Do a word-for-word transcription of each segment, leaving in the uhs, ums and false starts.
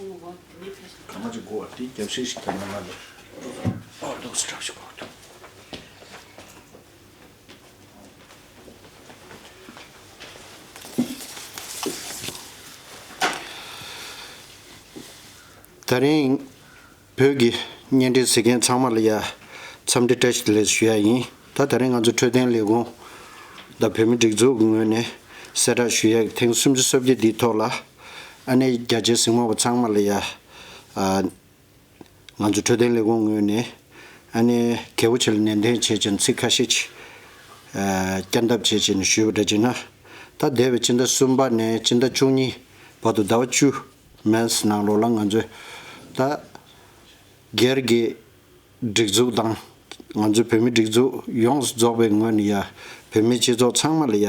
གང་ཅི་གོ་བ་དེ་རྒྱབ་བཤད་ཞིག་ག་ན་ལ་ལ། ཨོ་ལོག་སི་ཊོག་ཞིག་གོ། ད་རིང་བོད་ཀྱི་བརྙན་འཕྲིན་གཟིགས་མཁན་ཚང་མ་ལ་ཡ་འཚམས་འདྲི་བཀྲ་ཤིས་བདེ་ལེགས་ཞུ་ཡ་ཡིན། ད་ད་རིང་ང་ཚོ་འཕྲོད་བསྟེན་ལས་ཁུངས་དང་བོད་མི་སྒྲིག་འཛུགས་ཀྱི་ངོས་ནས་གསལ་བསྒྲགས་ཞུ་ཡ་ཐེངས་སུམ་ཅུ་སོ་བརྒྱད་འདིའི་ཐོག་ལ། ཨ་ནེ་རྒྱ་ཆེའི་གཟིགས་མོ་བ་ཚང་མ་ལ་ཡ། ཨ། ང་ཚོ་འཕྲོད་བསྟེན་ལས་ཁུངས་ངོས་ནས་ཨ་ནེ་གལ་པོ་ཆེ་ལ་ནན་ཏན་བྱེད་ཅིང་ཚིག་ཁ་ཤས་ཅིག་ཨ། བསྐྱར་ལྡབ་བྱེད་ཅིང་ཞུས་པ་འདྲ་བྱས་ན། ད་འདས་པའི་སྤྱི་ཟླ་གསུམ་པ་ནས་སྤྱི་ཟླ་བཅུ་གཉིས་བར་དུ་ཟླ་བ་བཅུ་མན་ནང་ལོགས་ལ་ང་ཚོས་ད་སྒེར་གྱི་སྒྲིག་འཛུགས་དང་ང་ཚོའི་བོད་མི་སྒྲིག་འཛུགས་ཡོངས་སུ་རྫོགས་པའི་ངོས་ནས་ཡ་བོད་མི་སྤྱི་ཚོགས་ཚང་མ་ལ་ཡ་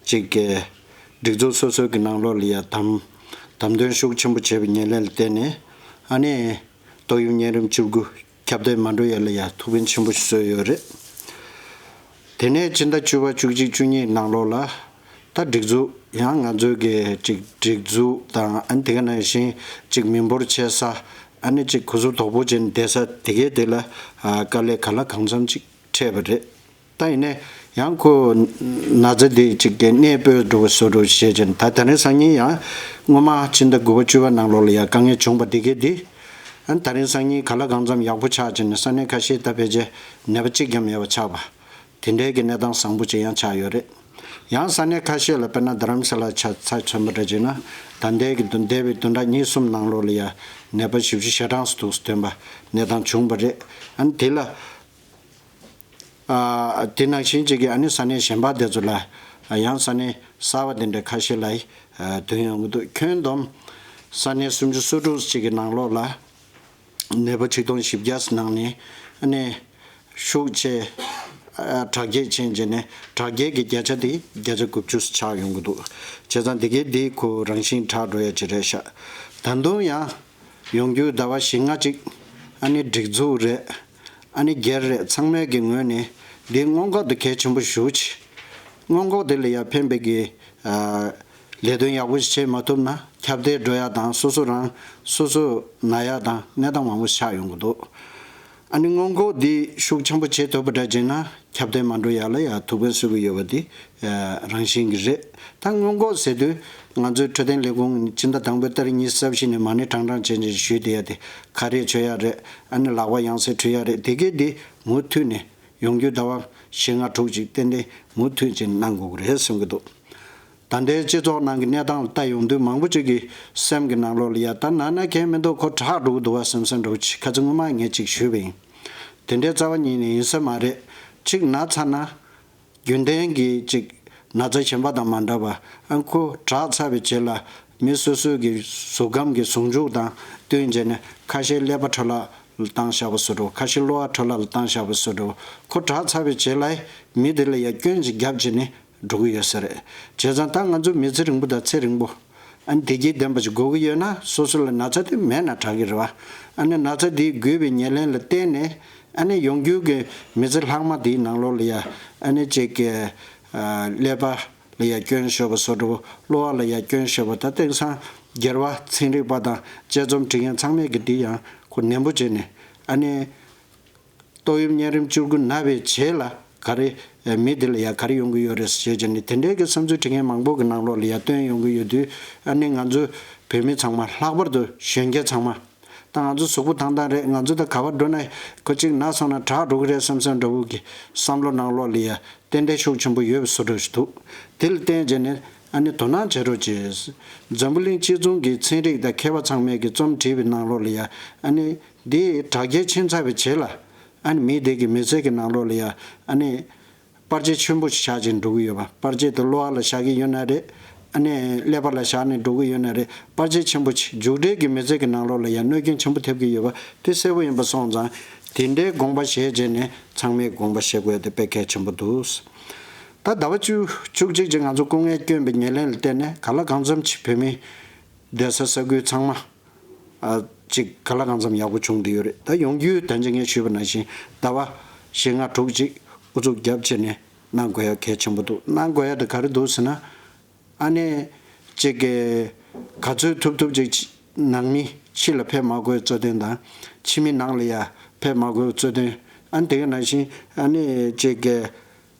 ཅིག་གི་སྒྲིག་འཛུགས་སོ་སོའི་གི་ནང་ལོགས་ལ་ཡ་དམ་དམ་དོན་ཤུགས་ཆེན་པོ་བྱས་པའི་ཉེར་ལེན་ལ་བརྟེན་ནས་ཨ་ནེ་ཏོག་དབྱིབས་གཉན་རིམས་བཅུ་དགུ་ཁྱབ་གདལ་མ་འགྲོ་ཡ་ལ་ཡ་ཐུགས་ཕན་ཆེན་པོ་ཞིག་གསོས་ཡོད་རེད། དེ་ནས་ཕྱི་ཟླ་བཅུ་པ་བཅུ་གཅིག་བཅུ་གཉིས་ནང་ལོགས་ལ་ད་སྒྲིག་འཛུགས་ཡང་ང་ཚོའི་གི་ཅིག་སྒྲིག་འཛུགས་དང་ཨ་ནི་དེ་ག་ནང་བཞིན་ཅིག་མི་འབོར་ཆེ་ས་ཨ་ནི་ཅིག་གོ་ཟུར་དོག་པོ་ཅན་བསྡད་ས་དེ་གའི་དེ་ལ་ཨ་དཀའ་ལས་ག་ལ་གང་འཚམ་ཅིག་འཕྲད་པ་རེད། ད་ཡིན་ནའི་ཡང་ཁོ་ན་ཚ་དེ་ཅིག་གི་གནས་སྤོས་འགྲོ་བ་བཟོ་འགྲོ་བྱེད་ཅིང་ད་ད་རིང་སང་ཉིན་ཡང་སྔོན་མ་ཕྱི་ཟླ་དགུ་པ་བཅུ་པ་ནང་ལོགས་ལ་ཡང་དཀའ་ངལ་བྱུང་བ་དེ་གའི་དེ་ཨ་ནི་ད་རིང་སང་ཉིན་ག་ལ་གང་འཚམ་ཡག་པོ་ཆགས་ཅིང་ས་གནས་ཁ་ཤས་ད་ཕལ་ཆེར་ནད་པ་གཅིག་ཀྱང་མེད་པ་ཆགས་པ། དེ་འདྲའི་གི་གནས་སྟངས་བཟང་པོ་ཅིག་ཡང་ཆགས་ཡོད་རེད། ཡང་ས་གནས་ཁ་ཤས་ལ་དཔེར་ན་རྡ་རམ་ས་ལ་ཆ་ཚ་མཚོན་པ་འདྲ་བྱས་ན་ད་ལྟའི་གི་བདུན་འདས་པའི་བདུན་ཕྲག་གཉིས་གསུམ་ནང་ལོགས་ལ་ཡང་ནད་པ་བཞི་བཅུ་ཞེ་གྲངས་སུ་འདུག་སེ་ཐོན་པ་གནས་སྟངས་བྱུང་བ་རེད། ཨ་ནི་དེ་ལ་ཨ་དེ་ནང་བཞིན་ཅིག་གི་ཨ་ནི་ས་གནས་གཞན་པ་དེ་ཚོ་ལ་ཡང་ས་གནས་གསར་པ་དེ་འདྲ་ཁ་ཤས་ལ་ཐོན་ཡོང་གི་འདུག་ཁྱོན་བསྡོམས་ས་གནས་སུམ་ཅུ་སོ་དྲུག་ཅིག་གི་ནང་ལོགས་ལ། ནད་པ་ཆིག་སྟོང་བཞི་བརྒྱ་ནང་ནས་ཨ་ནི་ཤུགས་ཆེ་ཨ་དྲག་སྐྱེད་ཕྱིན་རྗེས་ནས་དྲག་སྐྱེད་ཀྱི་བརྒྱ་ཆ་དེ་བརྒྱ་ཆ་དགུ་བཅུ་ཆགས་ཡོང་གི་འདུག་བྱས་ཙང་དེ་གའི་དེ་ཁོ་རང་བཞིན་དྲག་འགྲོ་ཡ་ཅིག་རེད་ཤག་ད་དུང་ཡང་ཡོང་རྒྱུ་ཟླ་བ་བཞི་ལྔ་ཅིག་ཨ་ནི་སྒྲིག་འཛུགས་རེད། ཨ་ནི་སྒེར་རེད། ཚང་མའི་གི་ངོས་ནས་འདི་སྔོན་འགོག་དེ་གལ་ཆེན་པོ་ཞེ་པོ་ཅིག་སྔོན་འགོག་དེ་ལ་ཡ་ཕན་པའི་གི་ཨ་ལས་དོན་ཡག་པོ་ཞིག་བྱེད་མ་ཐུབ་ན་ཁྱབ་གདལ་འགྲོ་ཡ་དང་སོ་སོ་རང་སོ་སོ་ན་ཡ་དང་གནས་སྟངས་མང་པོ་ཆགས་ཡོང་གི་འདུག་ཨ་ནི་སྔོན་འགོག་འདི་ཤུགས་ཆེན་པོ་བྱེད་ཐུབ་པ་འདྲ་བྱས་ན་ཁྱབ་གདལ་མ་འགྲོ་ཡ་ལ་ཡ་ཐུགས་ཕན་གསོས་ཀྱི་ཡོད་པ་འདི་ཨ་རང་བཞིན་གྱི་རེད། ད་སྔོན་འགོག་ཟེར་དུས་ང་ཚོའི་འཕྲོད་བསྟེན་ལས་ཁུངས་ནས་སྤྱི་ཟླ་དང་པོའི་ཏ་རིག་ཉི་ཤུ་རྩ་བཞི་ནས་མ་ཎི་བགྲང་བགྲང་བྱས་ནས་ཞུས་བསྡད་ཡ་དེ་ཁ་རས་མཆོད་ཡ་རེད། ཨ་ནི་ལག་པ་ཡང་སེ་འཁྲུད་ཡ་རེད། དེ་གས་འདི་མུ་མཐུད་ནས། ཡོང་རྒྱུ་ཟླ་བ་བཞི་ལྔ་དྲུག་ཅིག་ཏན་ཏན་མུ་མཐུད་ཅིག་གནང་དགོས་ཀྱི་རེད་བསམ་གྱི་འདུག་ད་ལྟའི་སྤྱི་ཚོགས་ནང་གི་གནས་སྟངས་ལ་ལྟ་ཡོང་དུས་མང་པོ་ཅིག་གི་སེམས་ཀྱི་ནང་ལོགས་ལ་ཡ་ད་ན་ན་གས་མི་འདུག་ཁོ་དྲག་འགྲོ་གི་འདུག་བ་བསམ་བསམ་འདྲ་བོ་ཅིག་ཁ་ཚ་ངོ་མ་ངས་ཅིག་ཞུས་པ་ཡིན། དེ་འདྲའི་རྩ་བ་ཉིད་ནས་ཡིན་ས་མ་རེད། ཅིག་ན་ཚར་ན་རྒྱུན་ལྡན་གྱི་ཅིག་ན་ཚ་གཞན་པ་དང་མ་འདྲ་བ་ཨ་ཁོ་དྲག་ཚར་བའི་རྗེས་ལ་མི་སོ་སོའི་གི་གཟུགས་ཁམས་ཀྱི་ཟུང་འཇུག་དང་བསྟུན་བྱས་ནས་ཁ་ཤས་ཀླད་པ་འཕྲོ་བརླག་ལ་བཏང་བཞག་པ་བཟོ་འདྲ་བོ། ཁ་ཤས་གློ་བ་འཕྲོ་བརླག་ལ་བཏང་བཞག་པ་བཟོ་འདྲ་བོ། ཁོ་དྲག་ཚར་བའི་རྗེས་ལ་མི་དེ་ལ་ཡ་སྐྱོན་ཅིག་བརྒྱབ་བྱས་ནས་འགྲོ་གི་ཡོད་ས་རེད། བྱས་ཙང་ད་ང་ཚོ་མི་ཚེ་རིང་པོ་དང་ཚེ་རིང་པོ་ཨ་ནི་བདེ་སྐྱིད་ལྡན་པ་ཅིག་དགོས་ཀྱི་ཡོད་ན་སོ་སོ་ལ་ན་ཚ་དེ་མེད་ན་དྲག་གི་རེད་བ། ཨ་ནི་ན་ཚ་དེ་འགོས་པའི་ཉེར་ལེན་ལ་བརྟེན་ནས་ཨ་ནི་ཡོང་རྒྱུ་གི་མི་ཚེ་ལྷག་མ་དེའི་ནང་ལོགས་ལ་ཡ་ཨ་ནི་ཅིག་གི་ཀླད་པ་ལ་ཡ་སྐྱོན་ཤོར་བ་བཟོ་འདྲ་བོ། གློ་བ་ལ་ཡ་སྐྱོན་ཤོར་བ། ད་དེང་སང་སྒེར་བ་ཚན་རིག་པ་དང་དཔྱད་རྩོམ་འབྲི་མཁན་ཚང་མས་ཀྱི་འདི་ཡང་ཁོ་ནན་པོ་བྱས་ནས་ཨ་ནི་ཏོག་དབྱིབས་གཉན་རིམས་བཅུ་དགུ་ན་བའི་རྗེས་ལ་ག་རེ་མི་འདི་ལ་ཡ་ག་རེ་ཡོང་གི་ཡོད་རེད་ཟེར་བྱས་ནས་དེ་འདྲའི་གི་བསམ་ཚུལ་འབྲི་མཁན་མང་པོ་གི་ནང་ལོགས་ལ་ཡ་བཏོན་ཡོང་གི་ཡོད་དུས་ཨ་ནི་ང་ཚོ་བོད་མི་ཚང་མ་ལྷག་པར་དུ་གཞོན་སྐྱེས་ཚང་མ། ད་ང་ཚོ་གཟུགས་པོ་ཐང་ཐང་རེད། ང་ཚོ་ད་ག་པར་འགྲོ་ན་ཁོ་གཅིག་ན་སོང་ན་དྲག་འགྲོ་གི་རེད་བསམ་བསམ་འདྲ་བོ་གི་བསམ་བློ་ནང་ལོགས་ལ་ཡ་ཏན་ཏན་ཤུགས་ཆེན་པོ་ཡོད་པའི་བཟོ་འདྲ་ཞིག་འདུག་དེ་ལ་བརྟེན་བྱས་ནས་ཨ་ནི་དོ་སྣང་བྱེད་རོགས་གྱིས། འཛམ་བུ་གླིང་སྤྱི་མཚུངས་ཀྱི་ཚན་རིག་དང་མཁས་པ་ཚང་མས་ཀྱི་རྩོམ་བྲིས་པའི་ནང་ལོགས་ལ་ཡ་ཨ་ནི་འདི་དྲག་སྐྱེད་ཕྱིན་ཚར་བའི་རྗེས་ལ་ཨ་ནི་མི་དེ་གི་མི་ཚེ་གི་ནང་ལོགས་ལ་ཡ་ཨ་ནི། པར་ཆས་ཆེན་པོ་ཞིག་བཞག་ཅིང་འགྲོ་གི་ཡོད་པ། པར་ཆས་དེ་གློ་བ་ལ་བཞག་གི་ཡོད་ན་རེད། ཨ་ནི་ཀླད་པ་ལ་བཞག་ནས་འགྲོ་གི་ཡོད་ན་རེད། པར་ཆས་ཆེན་པོ་ཅིག་མཇུག་འབྲས་ཀྱི་མི་ཚེ་གི་ནང་ལོགས་ལ་ཡང་གནོད་སྐྱོན་ཆེན་པོ་ཐེབས་ཀྱི་ཡོད་པ་དེ་གསལ་པོ་ཡིན་པ་སོང་ཙང་དེ་འདྲའི་དགོངས་པ་བཞེས་བྱས་ནས་ཚང་མས་དགོངས་པ་བཞེས་དགོས་ཡ་དེ་དཔེ་གལ་ཆེན་པོ་འདུག་ད་ཟླ་བ་བཅུ་བཅུ་གཅིག་ཅིག་ང་ཚོ་སྐུ་ངལ་བསྐྱོན་པའི་ཉེར་ལེན་ལ་བརྟེན་ནས་ག་ལ་གང་འཚམ་ཅིག་བོད་མི་བསྡད་ས་ས་ཁུལ་ཚང་མ། ཨ་ཅིག་ག་ལ་གང་འཚམ་ཡག་པོ་བྱུང་བསྡད་ཡོད་རེད། ད་ཡོང་རྒྱུའི་ད་ཅི་ངས་ཞུས་པ་ནང་བཞིན་ཟླ་བ་བཞི་ལྔ་དྲུག་ཅིག་ཨུ་ཚུགས་རྒྱབ་བྱས་ནས་གནང་དགོས་ཡ་གལ་ཆེན་པོ་འདུག་གནང་དགོས་ཡ་དེ་ག་རེ་འདུག་ཟེར་ན། ཨ་ནི་ཅིག་གི་ག་ཚོད་ཐུབ་ཐུབ་ཅིག་ ནང་མི་ཕྱི་ལ་ཕེབས་མ་དགོས་གཙོ་དོན་དང་། ཕྱི་མི་ནང་ལ་ཡ་ཕེབས་མ་དགོས་གཙོ་དོན། ཨ་ནི་དེ་ག་ནང་བཞིན་ཨ་ནི་ཅིག་གི་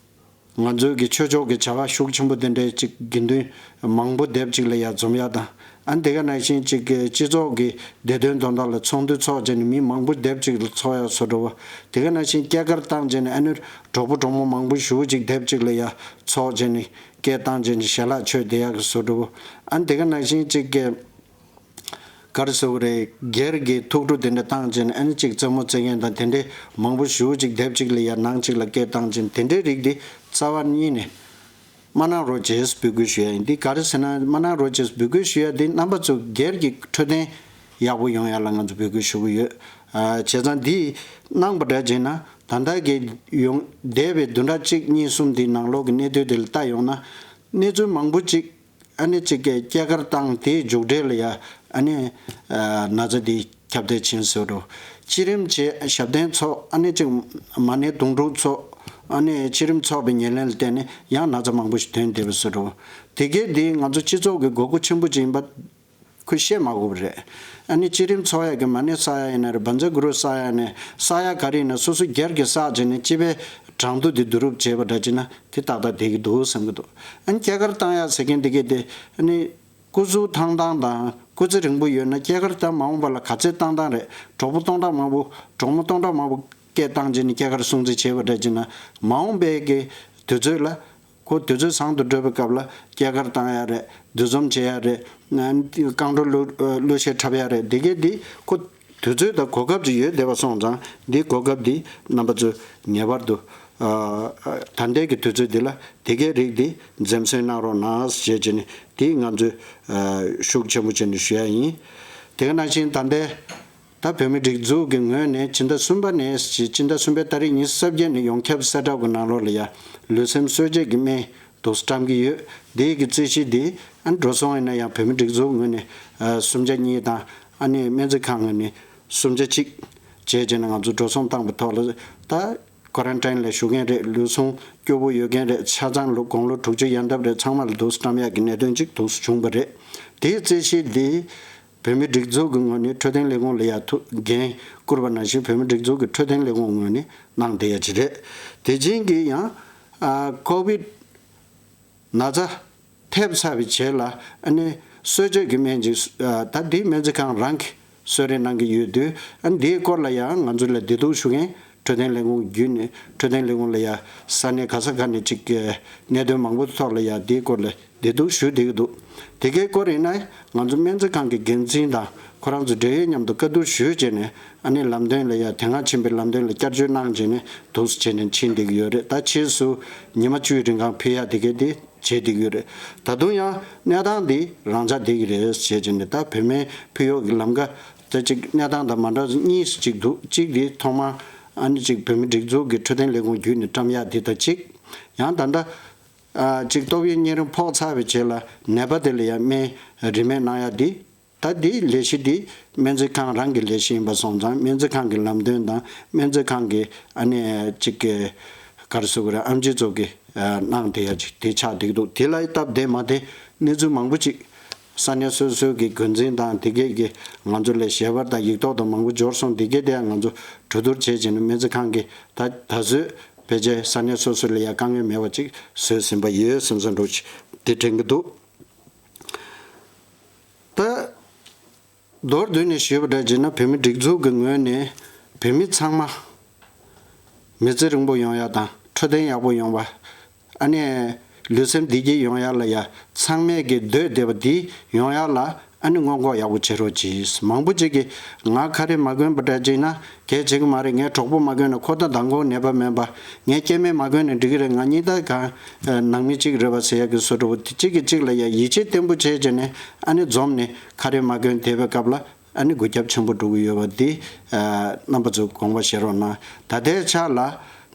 ང་ཚོའི་གི་ཆོས་ཕྱོགས་ཀྱི་བྱ་བ་ཤུགས་ཆེན་པོ་དེ་འདྲའི་ཅིག་དགེ་འདུན་མང་པོ་སྡེབ་ཅིག་ལ་ཡ་འཛོམས་ཡ་དང་། ཨ་ནི་དེ་ག་ནང་བཞིན་ཅིག་གི་སྤྱི་ཚོགས་ཀྱི་བདེ་དོན་དོན་དག་ལ་ཚོགས་འདུ་ཚོགས་བྱས་ནས་མི་མང་པོ་སྡེབ་ཅིག་ལ་ཚོགས་ཡ་བཟོ་འདྲ་བོ། དེ་ག་ནང་བཞིན་སྐྱེས་སྐར་བཏང་བྱས་ནས་ཨ་ནི་གྲོགས་པོ་གྲོགས་མོ་མང་པོ་ཞེ་པོ་ཅིག་སྡེབ་ཅིག་ལ་ཡ་ཚོགས་བྱས་ནས་སྐད་བཏང་བྱས་ནས་ཞལ་ལག་མཆོད་བསྡད་ཡ་གི་བཟོ་འདྲ་བོ། ཨ་ནི་དེ་ག་ནང་བཞིན་ཅིག་གི་ག་རེ་ཟེར་དགོས་རེད། སྒེར་གྱི་ཐུགས་སྤྲོ་དེ་འདྲ་བཏང་བྱས་ནས་ཨ་ནི་ཅིག་རྩེད་མོ་རྩེ་མཁན་དང་དེ་འདྲའི་མང་པོ་ཞེ་པོ་ཅིག་སྡེབ་ཅིག་ལ་ཡ་ནང་ཅིག་ལ་སྐད་བཏང་བྱས་ནས་དེ་འདྲའི་རིགས་དེ་རྩ་བ་ཉིད་ནས་མ་གནང་རོགས་བྱེད་འབོད་སྐུལ་ཞུ་ཡ་ཡིན། འདི་ག་རེ་ཟེར་ན་མ་གནང་རོགས་བྱེད་འབོད་སྐུལ་ཞུ་ཡ་འདི་རྣམ་པ་ཚོ་སྒེར་གྱི་འཕྲོད་བསྟེན་ཡག་པོ་ཡོང་ཡ་ལ་ང་ཚོ་འབོད་སྐུལ་ཞུ་གི་ཡོད། ཨ་བྱས་ཙང་འདི་གནང་པ་འདྲ་བྱས་ན་ད་ལྟ་གི་ཡོང་བསྡད་པའི་བདུན་ཕྲག་གཅིག་གཉིས་གསུམ་འདིའི་ནང་ལོགས་ཀྱི་གནས་ཚུལ་དེ་ལ་ལྟ་ཡོང་ན་གནས་ཚུལ་མང་པོ་ཅིག་ཨ་ནི་གཅིག་གི་སྐྱེས་སྐར་བཏང་དེའི་མཇུག་འབྲས་ལ་ཡ་ཨ་ནི་ཨ་ན་ཚ་འདི་ཁྱབ་གདལ་ཕྱིན་ཟེར་རོ། འཆི་རིམ་བྱས་ཞབས་བརྟན་ཚོགས་ཨ་ནི་གཅིག་མ་ཎི་དུང་སྒྲུག་ཚོགས་ཨ་ནི་འཆི་རིམ་ཚོགས་པའི་ཉེར་ལེན་ལ་བརྟེན་ནས་ཡང་ན་ཚ་མང་པོ་ཞིག་ཐོན་བསྡད་པ་ཟེར་རོ། དེ་གས་འདི་ང་ཚོ་སྤྱི་ཚོགས་ཀྱི་དགོས་མཁོ་ཆེན་པོ་ཅིག་ཡིན་པ་ཁོས་བཤད་མ་དགོས་པ་རེད། ཨ་ནི་འཆི་རིམ་ཚོགས་ཡ་གི་མ་ཎི་བསགས་ཡ་ཡིན་ན་རེད། བཛྲ་གུ་རུ་བསགས་ཡ་ནས་བསགས་ཡ་ག་རེ་ཡིན་ན་སོ་སོ་སྒེར་གྱི་བསགས་བྱས་ནས་སྤྱི་པའི་གྲངས་ཐོ་འདི་བསྡུ་རུབ་བྱས་པ་འདྲ་བྱས་ན་དེ་ཏག་ཏག་བསྡད་ཀྱི་འདུག་བསམ་གྱི་འདུག་ཨ་ནི་སྐྱེས་སྐར་བཏང་ཡག་ཟེར་མཁན་འདི་གས་དེ་ཨ་ནི་སྐུ་གཟུགས་ཐང་ཐང་དང་སྐུ་ཚེ་རིང་པོ་ཡོད་ན་སྐྱེས་སྐར་བཏང་མ་འོངས་པ་ལ་ག་ཚད་བཏང་བཏང་རེད། གྲོགས་པོ་སྟོང་ཕྲག་མང་པོ་གྲོགས་མོ་སྟོང་ཕྲག་མང་པོ་སྐད་བཏང་བྱས་ནས་སྐྱེས་སྐར་སྲུང་བརྩི་བྱས་པ་འདྲ་བྱས་ན་མ་འོངས་པའི་གི་དུས་ཚོད་ལ་ཁོ་དུས་ཚོད་བཟང་དུ་འགྲོ་བའི་སྐབས་ལ་སྐྱེས་སྐར་བཏང་ཡག་རེད། འདུ་འཛོམས་བྱེད་ཡག་རེད། རྐང་བྲོ་གླུ་གླུ་གཞས་འཁྲབ་ཡག་རེད། འདི་གས་འདི་ཁོ་དུས་ཚོད་དང་གོ་སྐབས་ཅིག་ཡོད་བསྡད་པ་སོང་ཙང་འདིའི་གོ་སྐབས་འདི་རྣམ་པ་ཚོས་ངེས་པར་དུ་ཨ་ཨ་ད་ལྟའི་གི་དུས་ཚོད་འདི་ལ་དེ་གའི་རིགས་འདི་འཛེམ་ཟོན་གནང་རོགས་གནང་ཞེས་བྱས་ནས་འདི་ང་ཚོས་ཨ་ཤུགས་ཆེན་པོ་བྱས་ནས་ཞུ་ཡག་ཡིན། དེ་ག་ནང་བཞིན་ད་ལྟའི་ད་བོད་མིའི་སྒྲིག་འཛུགས་ཀྱི་ངོས་ནས་ཕྱི་ཟླ་གསུམ་པ་ནས་ཕྱི་ཟླ་གསུམ་པའི་ཏ་རིག་ཉི་ཤུ་རྩ་བརྒྱད་ནས་ཡོངས་ཁྱབ་གསལ་བསྒྲགས་ཀྱི་ནང་ལོགས་ལ་ཡ་ལུས་སེམས་གསོ་བྱེད་ཀྱི་སྨན་དུ་བཀྲམ་གྱི་ཡོད། འདི་གི་རྩིས་གཞི་འདི་ཨ་ནི་འགྲོ་སོང་ཡིན་ན་ཡང་བོད་མིའི་སྒྲིག་འཛུགས་ངོས་ནས་ཨ་སུམ་ཆ་གཉིས་དང་ཨ་ནི་སྨན་རྩིས་ཁང་ངོས་ནས་སུམ་ཆ་གཅིག་བྱས་བྱས་ནས་ང་ཚོ་འགྲོ་སོང་བཏང་པའི་ཐོག་ལ་ད་ཀོ་རན་ཊིན་ལ་བཞུགས་མཁན་རེད། ལུས་ཟུངས་སྐྱོ་པོ་ཡོད་མཁན་རེད། ཆ་ཚང་ལོ་དགུང་ལོ་དྲུག་ཅུ་ཡན་འདབ་རེད། ཚང་མ་ལ་དུ་བཀྲམ་ཡག་གི་གནད་དོན་ཅིག་དུ་བྱུང་བ་རེད། དེའི་རྩིས་གཞི་འདི་བོད་མིའི་སྒྲིག་འཛུགས་ཀྱི་ངོས་ནས་འཕྲོད་བསྟེན་ལས་ཁུངས་ལ་ཡ་ཐུགས་འགན་བསྐུར་བ་ནང་བཞིན་བོད་མིའི་སྒྲིག་འཛུགས་ཀྱི་འཕྲོད་བསྟེན་ལས་ཁུངས་ངོས་ནས་གནང་བསྡད་ཡ་ཅིག་རེད། དེ་བཞིན་གྱི་ཡང་ཨ་ཀོ་བིད་ན་ཚ་ཐེབས་ཚར་བའི་རྗེས་ལ་ཨ་ནི་གསོ་བཅོས་ཀྱི་སྨན་ཅིག་ཨ་ད་འདི་སྨན་རྩིས་ཁང་རང་གིས་གསོལ་རས་གནང་གི་ཡོད་དུས་ཨ་འདིའི་སྐོར་ལ་ཡང་ང་ཚོ་ལ་བདེ་སྡུག་ཞུ་མཁན་འཕྲོད་བསྟེན་ལས་ཁུངས་བརྒྱུད་ནས་འཕྲོད་བསྟེན་ལས་ཁུངས་ལ་ཡ་ས་གནས་ག་ས་ག་ནས་ཅིག་གནད་དོན་མང་པོ་ཐོག་ལ་ཡ་འདིའི་སྐོར་ལ་བདེ་སྡུག་ཞུ་བསྡད་ཀྱི་འདུག་དེ་གའི་སྐོར་ཡིན་ན་ང་ཚོ་སྨན་རྩིས་ཁང་གི་འགན་འཛིན་དང་ཁོ་རང་ཚོ་འབྲེལ་ཡོད་མཉམ་དུ་བཀའ་བསྡུར་ཞུས་བྱས་ནས་ཨ་ནི་ལམ་སྟོན་ལ་ཡ་དེ་སྔ་ཕྱིན་པའི་ལམ་སྟོན་ལ་བསྐྱར་བཅོས་གནང་བྱས་ནས་འདུག་སེ་བྱས་ནས་ཕྱིན་བསྡད་ཀྱི་ཡོད་རེད། ད་ཕྱིས་སུ་ཉི་མ་བཅུའི་རིང་གང་ཕུལ་ཡ་དེ་གའི་དེ་བྱས་བསྡད་ཀྱི་ཡོད་རེད། ད་དུང་ཡང་གནས་སྟངས་འདི་རང་འཇགས་བསྡད་ཀྱི་རེད་ཞེས་བྱས་ནས་ད་བོད་སྨན་ཕུལ་གཡོག་གི་ལམ་ཀ་ད་ཅིག་གནས་སྟངས་དང་མ་འདྲ་གཉིས་ཅིག་འདུག་གཅིག་འདི་ཐོག་མ་ཨ་ནི་ཅིག་བོད་མི་སྒྲིག་འཛུགས་ཀྱི་འཕྲོད་བསྟེན་ལས་ཁུངས་བརྒྱུད་ནས་བཀྲམ་ཡག་འདི་དང་གཅིག་ཡང་ད་ལྟ་ཨ་ཅིག་ཏོག་དབྱིབས་གཉན་རིམས་ཕོག་ཚར་བའི་རྗེས་ལ་ནད་པ་དེ་ལ་ཡང་སྨན་རིན་མེད་གནང་ཡག་འདི། ད་འདི་ལས་གཞི་འདི་སྨན་རྩིས་ཁང་རང་གི་ལས་གཞི་ཡིན་པ་སོང་ཙང་སྨན་རྩིས་ཁང་གི་ལམ་སྟོན་དང་སྨན་རྩིས་ཁང་གི་ཨ་ནི་ཅིག་གི་ག་རེ་ཟེར་དགོས་རེད། ཨེམ་ཆི་ཚོ་གི་གནང་བསྡད་ཡ་ཅིག་དེ་ཆགས་བསྡད་ཀྱི་འདུག་དེ་ལ་སྟབས་བདེ་མ་བདེ་གནས་ཚུལ་མང་པོ་ཅིག་ས་གནས་སོ་སོའི་གི་འགོ་འཛིན་དང་དེ་གས་ཀྱི་ང་ཚོ་ལ་ཞལ་པར་དང་ཡིག་ཐོག་དང་མང་པོ་འབྱོར་སོང་། དེ་གས་དེ་ཡང་ང་ཚོ་གྲོས་བསྡུར་བྱས་བྱས་ནས་སྨན་རྩིས་ཁང་གི་ད་ད་གཟོད་ཕལ་ཆེར་ས་གནས་སོ་སོ་ལ་ཡ་དཀའ་ངལ་མེད་པ་ཅིག་བཟོས་ཟིན་པ་ཡོད་བསམ་བསམ་འདྲ་ཅིག་དེ་དྲན་གྱི་འདུག་ད། མདོར་བསྡུས་ནས་ཞུས་པ་འདྲ་བྱས་ན་བོད་མི་སྒྲིག་འཛུགས་ཀྱི་ངོས་ནས་བོད་མི་ཚང་མ་མི་ཚེ་རིང་པོ་ཡོང་ཡག་དང་འཕྲོད་བསྟེན་ཡག་པོ་ཡོང་བ། ཨ་ནི་ལུས་སེམས་བདེ་སྐྱིད་ཡོང་ཡག་ལ་ཡ་ཚང་མས་ཀྱི་འདོད་བསྡད་པ་འདི་ཡོང་ཡག་ལ་ཨ་ནི་སྔོན་འགོག་ཡག་པོ་བྱེད་རོགས་གྱིས། མང་པོ་ཅིག་གིས་ང་ཁ་རས་མ་གོན་པ་འདྲ་བྱས་ན་གལ་ཆེ་གི་མ་རེད། ངའི་གྲོགས་པོ་མ་གོན་ན་ཁོ་ད་མདང་དགོང་ནད་པ་མིན་པ། ངའི་སྐྱེ་དམན་མ་གོན་ན་འགྲིག་གི་རེད། ང་གཉིས་ད་གང་ནང་མི་གཅིག་རེད་པ་ཟེར་ཡག་གི་བཟོ་འདྲ་བོ་དེ་གཅིག་གིས་གཅིག་ལ་ཡ་ཡིད་ཆེས་བརྟན་པོ་བྱས་བྱས་ནས་ཨ་ནི་འཛོམས་ནས་ཁ་རས་མ་གོན་བསྡད་པའི་སྐབས་ལ་ཨ་ནི་འགོས་ཁྱབ་ཆེན་པོ་འགྲོ་གི་ཡོད་པ་འདི་རྣམ་པ་ཚོས་དགོངས་པ་བཞེས་རོགས་གནང་། ད་ལྟའི་ཆ་ལ་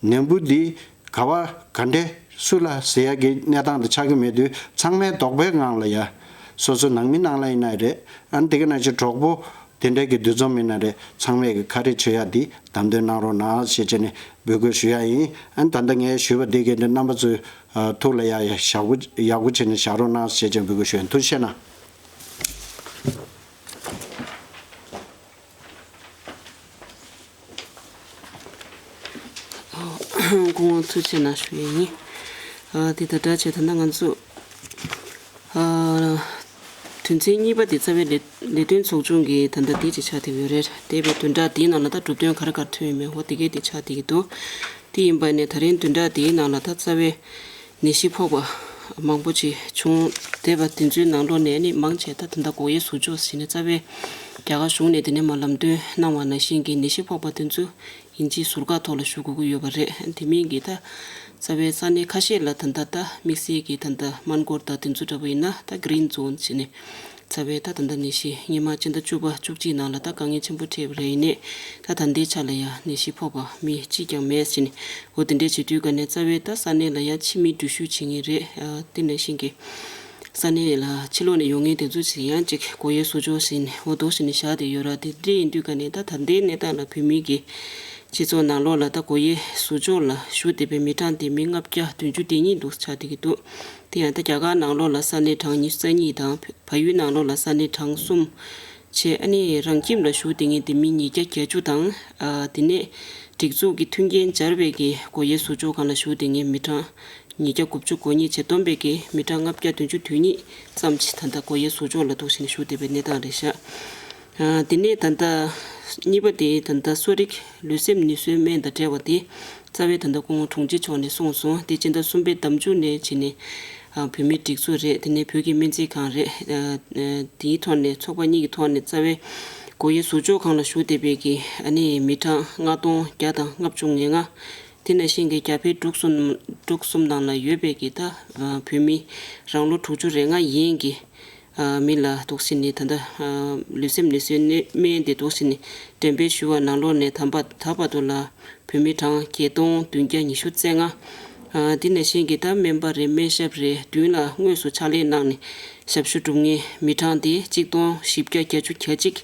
ནད་འབུ་འདི་ག་བ་ག་འདྲས་སུ་ལ་ཟེར་ཡག་གི་གནས་སྟངས་དེ་ཆགས་ཀྱི་མེད་དུས་ཚང་མས་དོགས་པའི་ངང་ལ་ཡ་སོ་སོ་ནང་མི་ནང་ལ་ཡིན་ན་རེད། ཨ་ནི་དེ་ག་ནང་བཞིན་གྲོགས་པོ་དེ་འདྲའི་གི་འདུ་འཛོམས་ཡིན་ན་རེད། ཚང་མས་གི་ཁ་རས་མཆོད་ཡག་འདི་དམ་དོན་གནང་རོགས་གནང་ཞེས་བྱས་ནས་འབོད་སྐུལ་ཞུ་ཡག་ཡིན། ཨ་ནི་ད་ལྟ་ངས་ཞུས་པ་འདི་གི་འདི་རྣམ་པ་ཚོས་ཐུགས་ལ་ཡག་ཡག་ཞག་པོ་ཡག་པོ་བྱས་ནས་བཞག་རོགས་གནང་ཞེས་བྱས་ནས་འབོད་སྐུལ་ཞུ་ཡག་ཡིན། ཐུགས་རྗེ་གནང་། སྐུ་ངོ་ཐུགས་རྗེ་གནང་ཞུ་ཡས་ཡིན། ཨ་དེ་ད་སྒྲ་བྱས་ད་ལྟ་ང་ཚོ་ཨ་དོན་ཚན་གཉིས་པ་དེ་རྩ་བའི་ལས་ལས་དོན་ཚོགས་ཆུང་གི་ད་ལྟ་དེ་ཅིག་ཆགས་བསྡད་ཡོད་རེད། འདས་པའི་བདུན་ཕྲག་དེའི་ནང་ལ་ད་གྲུབ་དོན་ག་རེ་ག་རེ་ཐོན་ཡོད་མེད་འོ་དེ་གས་དེ་ཆགས་བསྡད་ཀྱི་འདུག་དེ་ཡིན་པ་ནས་ད་རིང་བདུན་ཕྲག་དེའི་ནང་ལ་ད་རྩ་བའི་ནད་གཞི་ཕོག་པ་མང་པོ་ཅིག་བྱུང་། འདས་པ་དེ་ཚོའི་ནང་ལོགས་ནས་ནི་མང་ཆེ་ད་ད་ལྟ་སྒོ་དབྱེ་ཟུར་འཇོག་ཟེར་ནས་རྩ་བའི་རྒྱ་གར་གཞུང་ནས་དེ་ནས་མར་ལམ་སྟོན་གནང་བ་ནང་བཞིན་གྱི་ནད་གཞི་ཕོག་པ་དེ་ཚོ་དབྱིན་ཇིའི་ཟུར་བཀག་ཐོག་ལ་བཞུགས་དགོས་ཀྱི་ཡོད་པ་རེད། དེ་མིན་གྱི་ད་རྩ་བའི་ས་གནས་ཁ་ཤས་ལ་ད་ལྟ་ད་དམིགས་བསལ་གྱི་ད་ལྟ་སྨན་སྐོར་དང་དེ་ཚོ་འདྲ་པོ་ཡིན་ན་ད་གྷི་རིན་ཛོན་ཟེར་ནས་རྩ་བའི་ད་ད་ལྟ་ནད་གཞི་སྔོན་མ་སྤྱི་ཟླ་བཅུ་པ་བཅུ་གཅིག་ནང་ལ་ད་དཀའ་ངལ་ཆེན་པོ་འཕྲད་པ་རེད། ཡིན་ནའི་ད་ད་ལྟའི་ཆ་ལ་ཡང་ནད་གཞི་ཕོག་པ་མི་གཅིག་ཀྱང་མེད་ཟེར་ནས་འོ་དེ་འདྲས་བྱེད་དུས་ག་ནས་རྩ་བའི་ད་ས་གནས་ལ་ཡང་ཕྱི་མི་འགྲུལ་བཞུད་བྱེད་ངེས་རེད། ཨ་དེ་ནང་བཞིན་གྱི་ས་གནས་ལ་ཕྱི་ལོགས་ནས་ཡོང་མཁན་དེ་ཚོ་ཞིག་ཡང་ཅིག་སྒོ་དབྱེ་ཟུར་འཇོག་ཟིན་འོ་འདུག་ཟིན་ནས་བཞག་བསྡད་ཡོད་ར། དེ་འདྲ་ཡིན་དུས་ག་ནས་ད་ད་ལྟའི་གནས་སྟངས་ལ་བོད་མི་གི་སྤྱི་ཚོགས་ནང་ལོགས་ལ་ད་སྒོ་དབྱེ་ཟུར་འཇོག་ལ་ཞུགས་བསྡད་པའི་མི་གྲངས་དེ་མི་ལྔ་བརྒྱ་བདུན་ཅུ་དེ་ཉིད་འདུག་ཆགས་བསྡད་ཀྱི་འདུག་དེ་ཡང་ད་རྒྱ་གར་ནང་ལོགས་ལ་ས་གནས་གྲངས་ཉི་ཤུ་རྩ་གཉིས་དང་བལ་ཡུལ་ནང་ལོགས་ལ་ས་གནས་གྲངས་གསུམ་བྱས། ཨ་ནི་རང་ཁྱིམ་ལ་ཞུགས་བསྡད་མཁན་དེ་མི་ཉིས་བརྒྱ་བརྒྱད་ཅུ་དང་། ཨ་དེ་ནས་སྒྲིག་འཛུགས་ཀྱི་མཐུན་རྐྱེན་སྦྱར་བའི་གི་སྒོ་དབྱེ་ཟུར་འཇོག་ཁང་ལ་ཞུགས་བསྡད་མཁན་མི་གྲངས་ཉིས་བརྒྱ་དགུ་བཅུ་གོ་གཉིས་བྱས། བསྡོམས་པའི་གི་མི་གྲངས་ལྔ་བརྒྱ་བདུན་ཅུ་དོན་གཉིས་ཙམ་ཅིག་ད་ལྟ་སྒོ་དབྱེ་ཟུར་འཇོག་ལ་འདུག་ཟིན་ཞུ་བསྡད་པའི་གནས་སྟངས་རེད་ཤག་ཨ་དེ་ནས་ད་ལྟ་གཉིས་པ་དེ་ད་ལྟ་གསོ་རིག་ལུས་སེམས་ནུས་གསོའི་སྨན་དང་འབྲེལ་བ་དེ་རྩ་བའི་ད་ལྟ་སྐུ་ངོ་དྲུང་ཆེ་མཆོག་ནས་གསུངས་སོང་། དེ་སྤྱི་ཟླ་གསུམ་པའི་ཟླ་མཇུག་ནས་བྱས་ནས་ཨ་བོད་མིའི་སྒྲིག་འཛུགས་རེད། དེ་ནས་བོད་ཀྱི་སྨན་རྩིས་ཁང་རེད། ཨ་དེའི་ཐོག་ནས་ཚོགས་པ་གཉིས་ཀྱི་ཐོག་ནས་རྩ་བའི་སྒོ་དབྱེ་ཟུར་འཇོག་ཁང་ལ་ཞུགས་བསྡད་པའི་གི་ཨ་ནི་མི་གྲངས་ལྔ་སྟོང་བརྒྱ་དང་ལྔ་བཅུ་ང་ལྔ། དེ་ནང་བཞིན་གྱི་རྒྱ་བལ་འབྲུག་གསུམ་འབྲུག་གསུམ་ནང་ལ་ཡོད་པའི་གི་ད་བོད་མི་རང་ལོ་དྲུག་ཅུ་རེ་ལྔ་ཡན་གྱི་མི་ལ་འདུག་ཟིན་ནས་ད་ལྟ་ལུས་སེམས་ནུས་གསོའི་སྨན་དེ་འདུག་ཟིན་ནས་འགྲེམས་སྤེལ་ཞུ་བ་ནང་ལོགས་ནས་ད་བར་ད་བར་དུ་ལ་བོད་མི་གྲངས་བརྒྱད་སྟོང་བདུན་བརྒྱ་ཉི་ཤུ་རྩ་ལྔ། དེ་ནང་བཞིན་གྱི་ད་སྨན་པ་རེད། སྨན་ཞབས་རེད། མདུན་ལ་དངོས་སུ་ཕྱག་ལས་གནང་ནས་ཞབས་ཞུ་སྒྲུབ་མཁན་མི་གྲངས་དེ་གཅིག་སྟོང་བཞི་བརྒྱ་བརྒྱད་ཅུ་གྱ་གཅིག་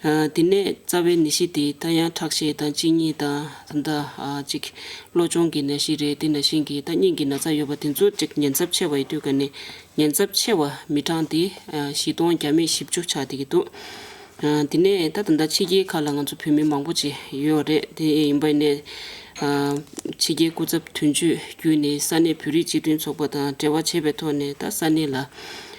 ཨ་དེ་ནས་རྩ་བའི་ནད་གཞི་དེ་ད་ཡང་ཁྲག་ཤེད་དང་གཅིན་སྙི་དང་ད་ལྟ་ཨ་ཅིག་གློ་གཅོང་གི་ནད་གཞི་རེད། དེ་ནང་བཞིན་གྱི་ད་སྙིང་གི་ན་ཚ་ཡོད་པ་དེ་ཚོ་ཅིག་ཉེན་ཚབས་ཆེ་བ་ཡིན་དུས་ག་ནས་ཉེན་ཚབས་ཆེ་བ་མི་གྲངས་དེ་ཨ་བཞི་སྟོང་བརྒྱ་མེད་བཞི་བཅུ་ཆགས་བསྡད་ཀྱི་འདུག་ཨ་དེ་ནས་ད་ད་ལྟ་ཕྱི་རྒྱལ་ཁག་ལ་ང་ཚོ་བོད་མི་མང་པོ་ཅིག་ཡོད་རེད། དེ་ཡིན་པ་ནས་ཨ་ཕྱི་རྒྱལ་སྐུ་ཚབ་དོན་གཅོད་བརྒྱུད་ནས་ས་གནས་བོད་རིགས་སྤྱི་མཐུན་ཚོགས་པ་དང་འབྲེལ་བ་བྱས་པའི་ཐོག་ནས་ད་ས་གནས་ལ་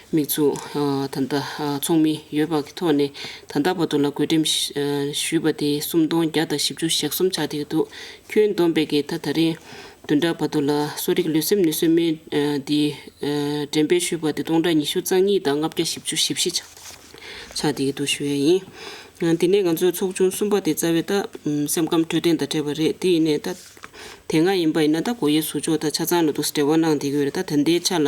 དམིགས་ཚུལ་ཨ་ད་ལྟ་ཨ་ཚོགས་མི་ཡོད་པ་གི་ཐོག་ནས་ད་ལྟ་བར་དུ་ལ་བགོ་འགྲེམས་ཞུས་པ་དེ་སུམ་སྟོང་བརྒྱ་དང་བཞི་བཅུ་ཞེ་གསུམ་ཆགས་བསྡད་ཀྱི་འདུག་ཁྱོན་བསྡོམས་པའི་གི་ད་ད་རེས་བདུན་ཕྲག་བར་དུ་ལ་གསོ་རིག་ལུས་སེམས་ནུས་གསོའི་སྨན་འདི་འགྲེམས་སྤེལ་ཞུས་པ་དེ་སྟོང་ཕྲག་ཉི་ཤུ་རྩ་གཉིས་དང་ལྔ་བརྒྱ་བཞི་བཅུ་ཞེ་བཞི་ཆགས་བསྡད་ཀྱི་འདུག་ཞུ་ཡས་ཡིན། དེ་ནས་ང་ཚོའི་ཚོགས་ཆུང་གསུམ་པ་དེ་རྩ་བའི་ད་སེམས་ཁམས་འཕྲོད་བསྟེན་དང་འབྲེལ་བ་རེད། དེ་ཡིན་ནའི་ད། དེ་སྔ་ཡིན་པ་ཡིན་ན་ད་སྒོ་དབྱེ་ཟུར་འཇོག་དང་ཆ་ཚང་ལ་འདུག་འབྲེལ་བ་གནང་བསྡད་ཀྱི་ཡོད་རེད། ད་ད་ལྟའི་ཆ་ལ་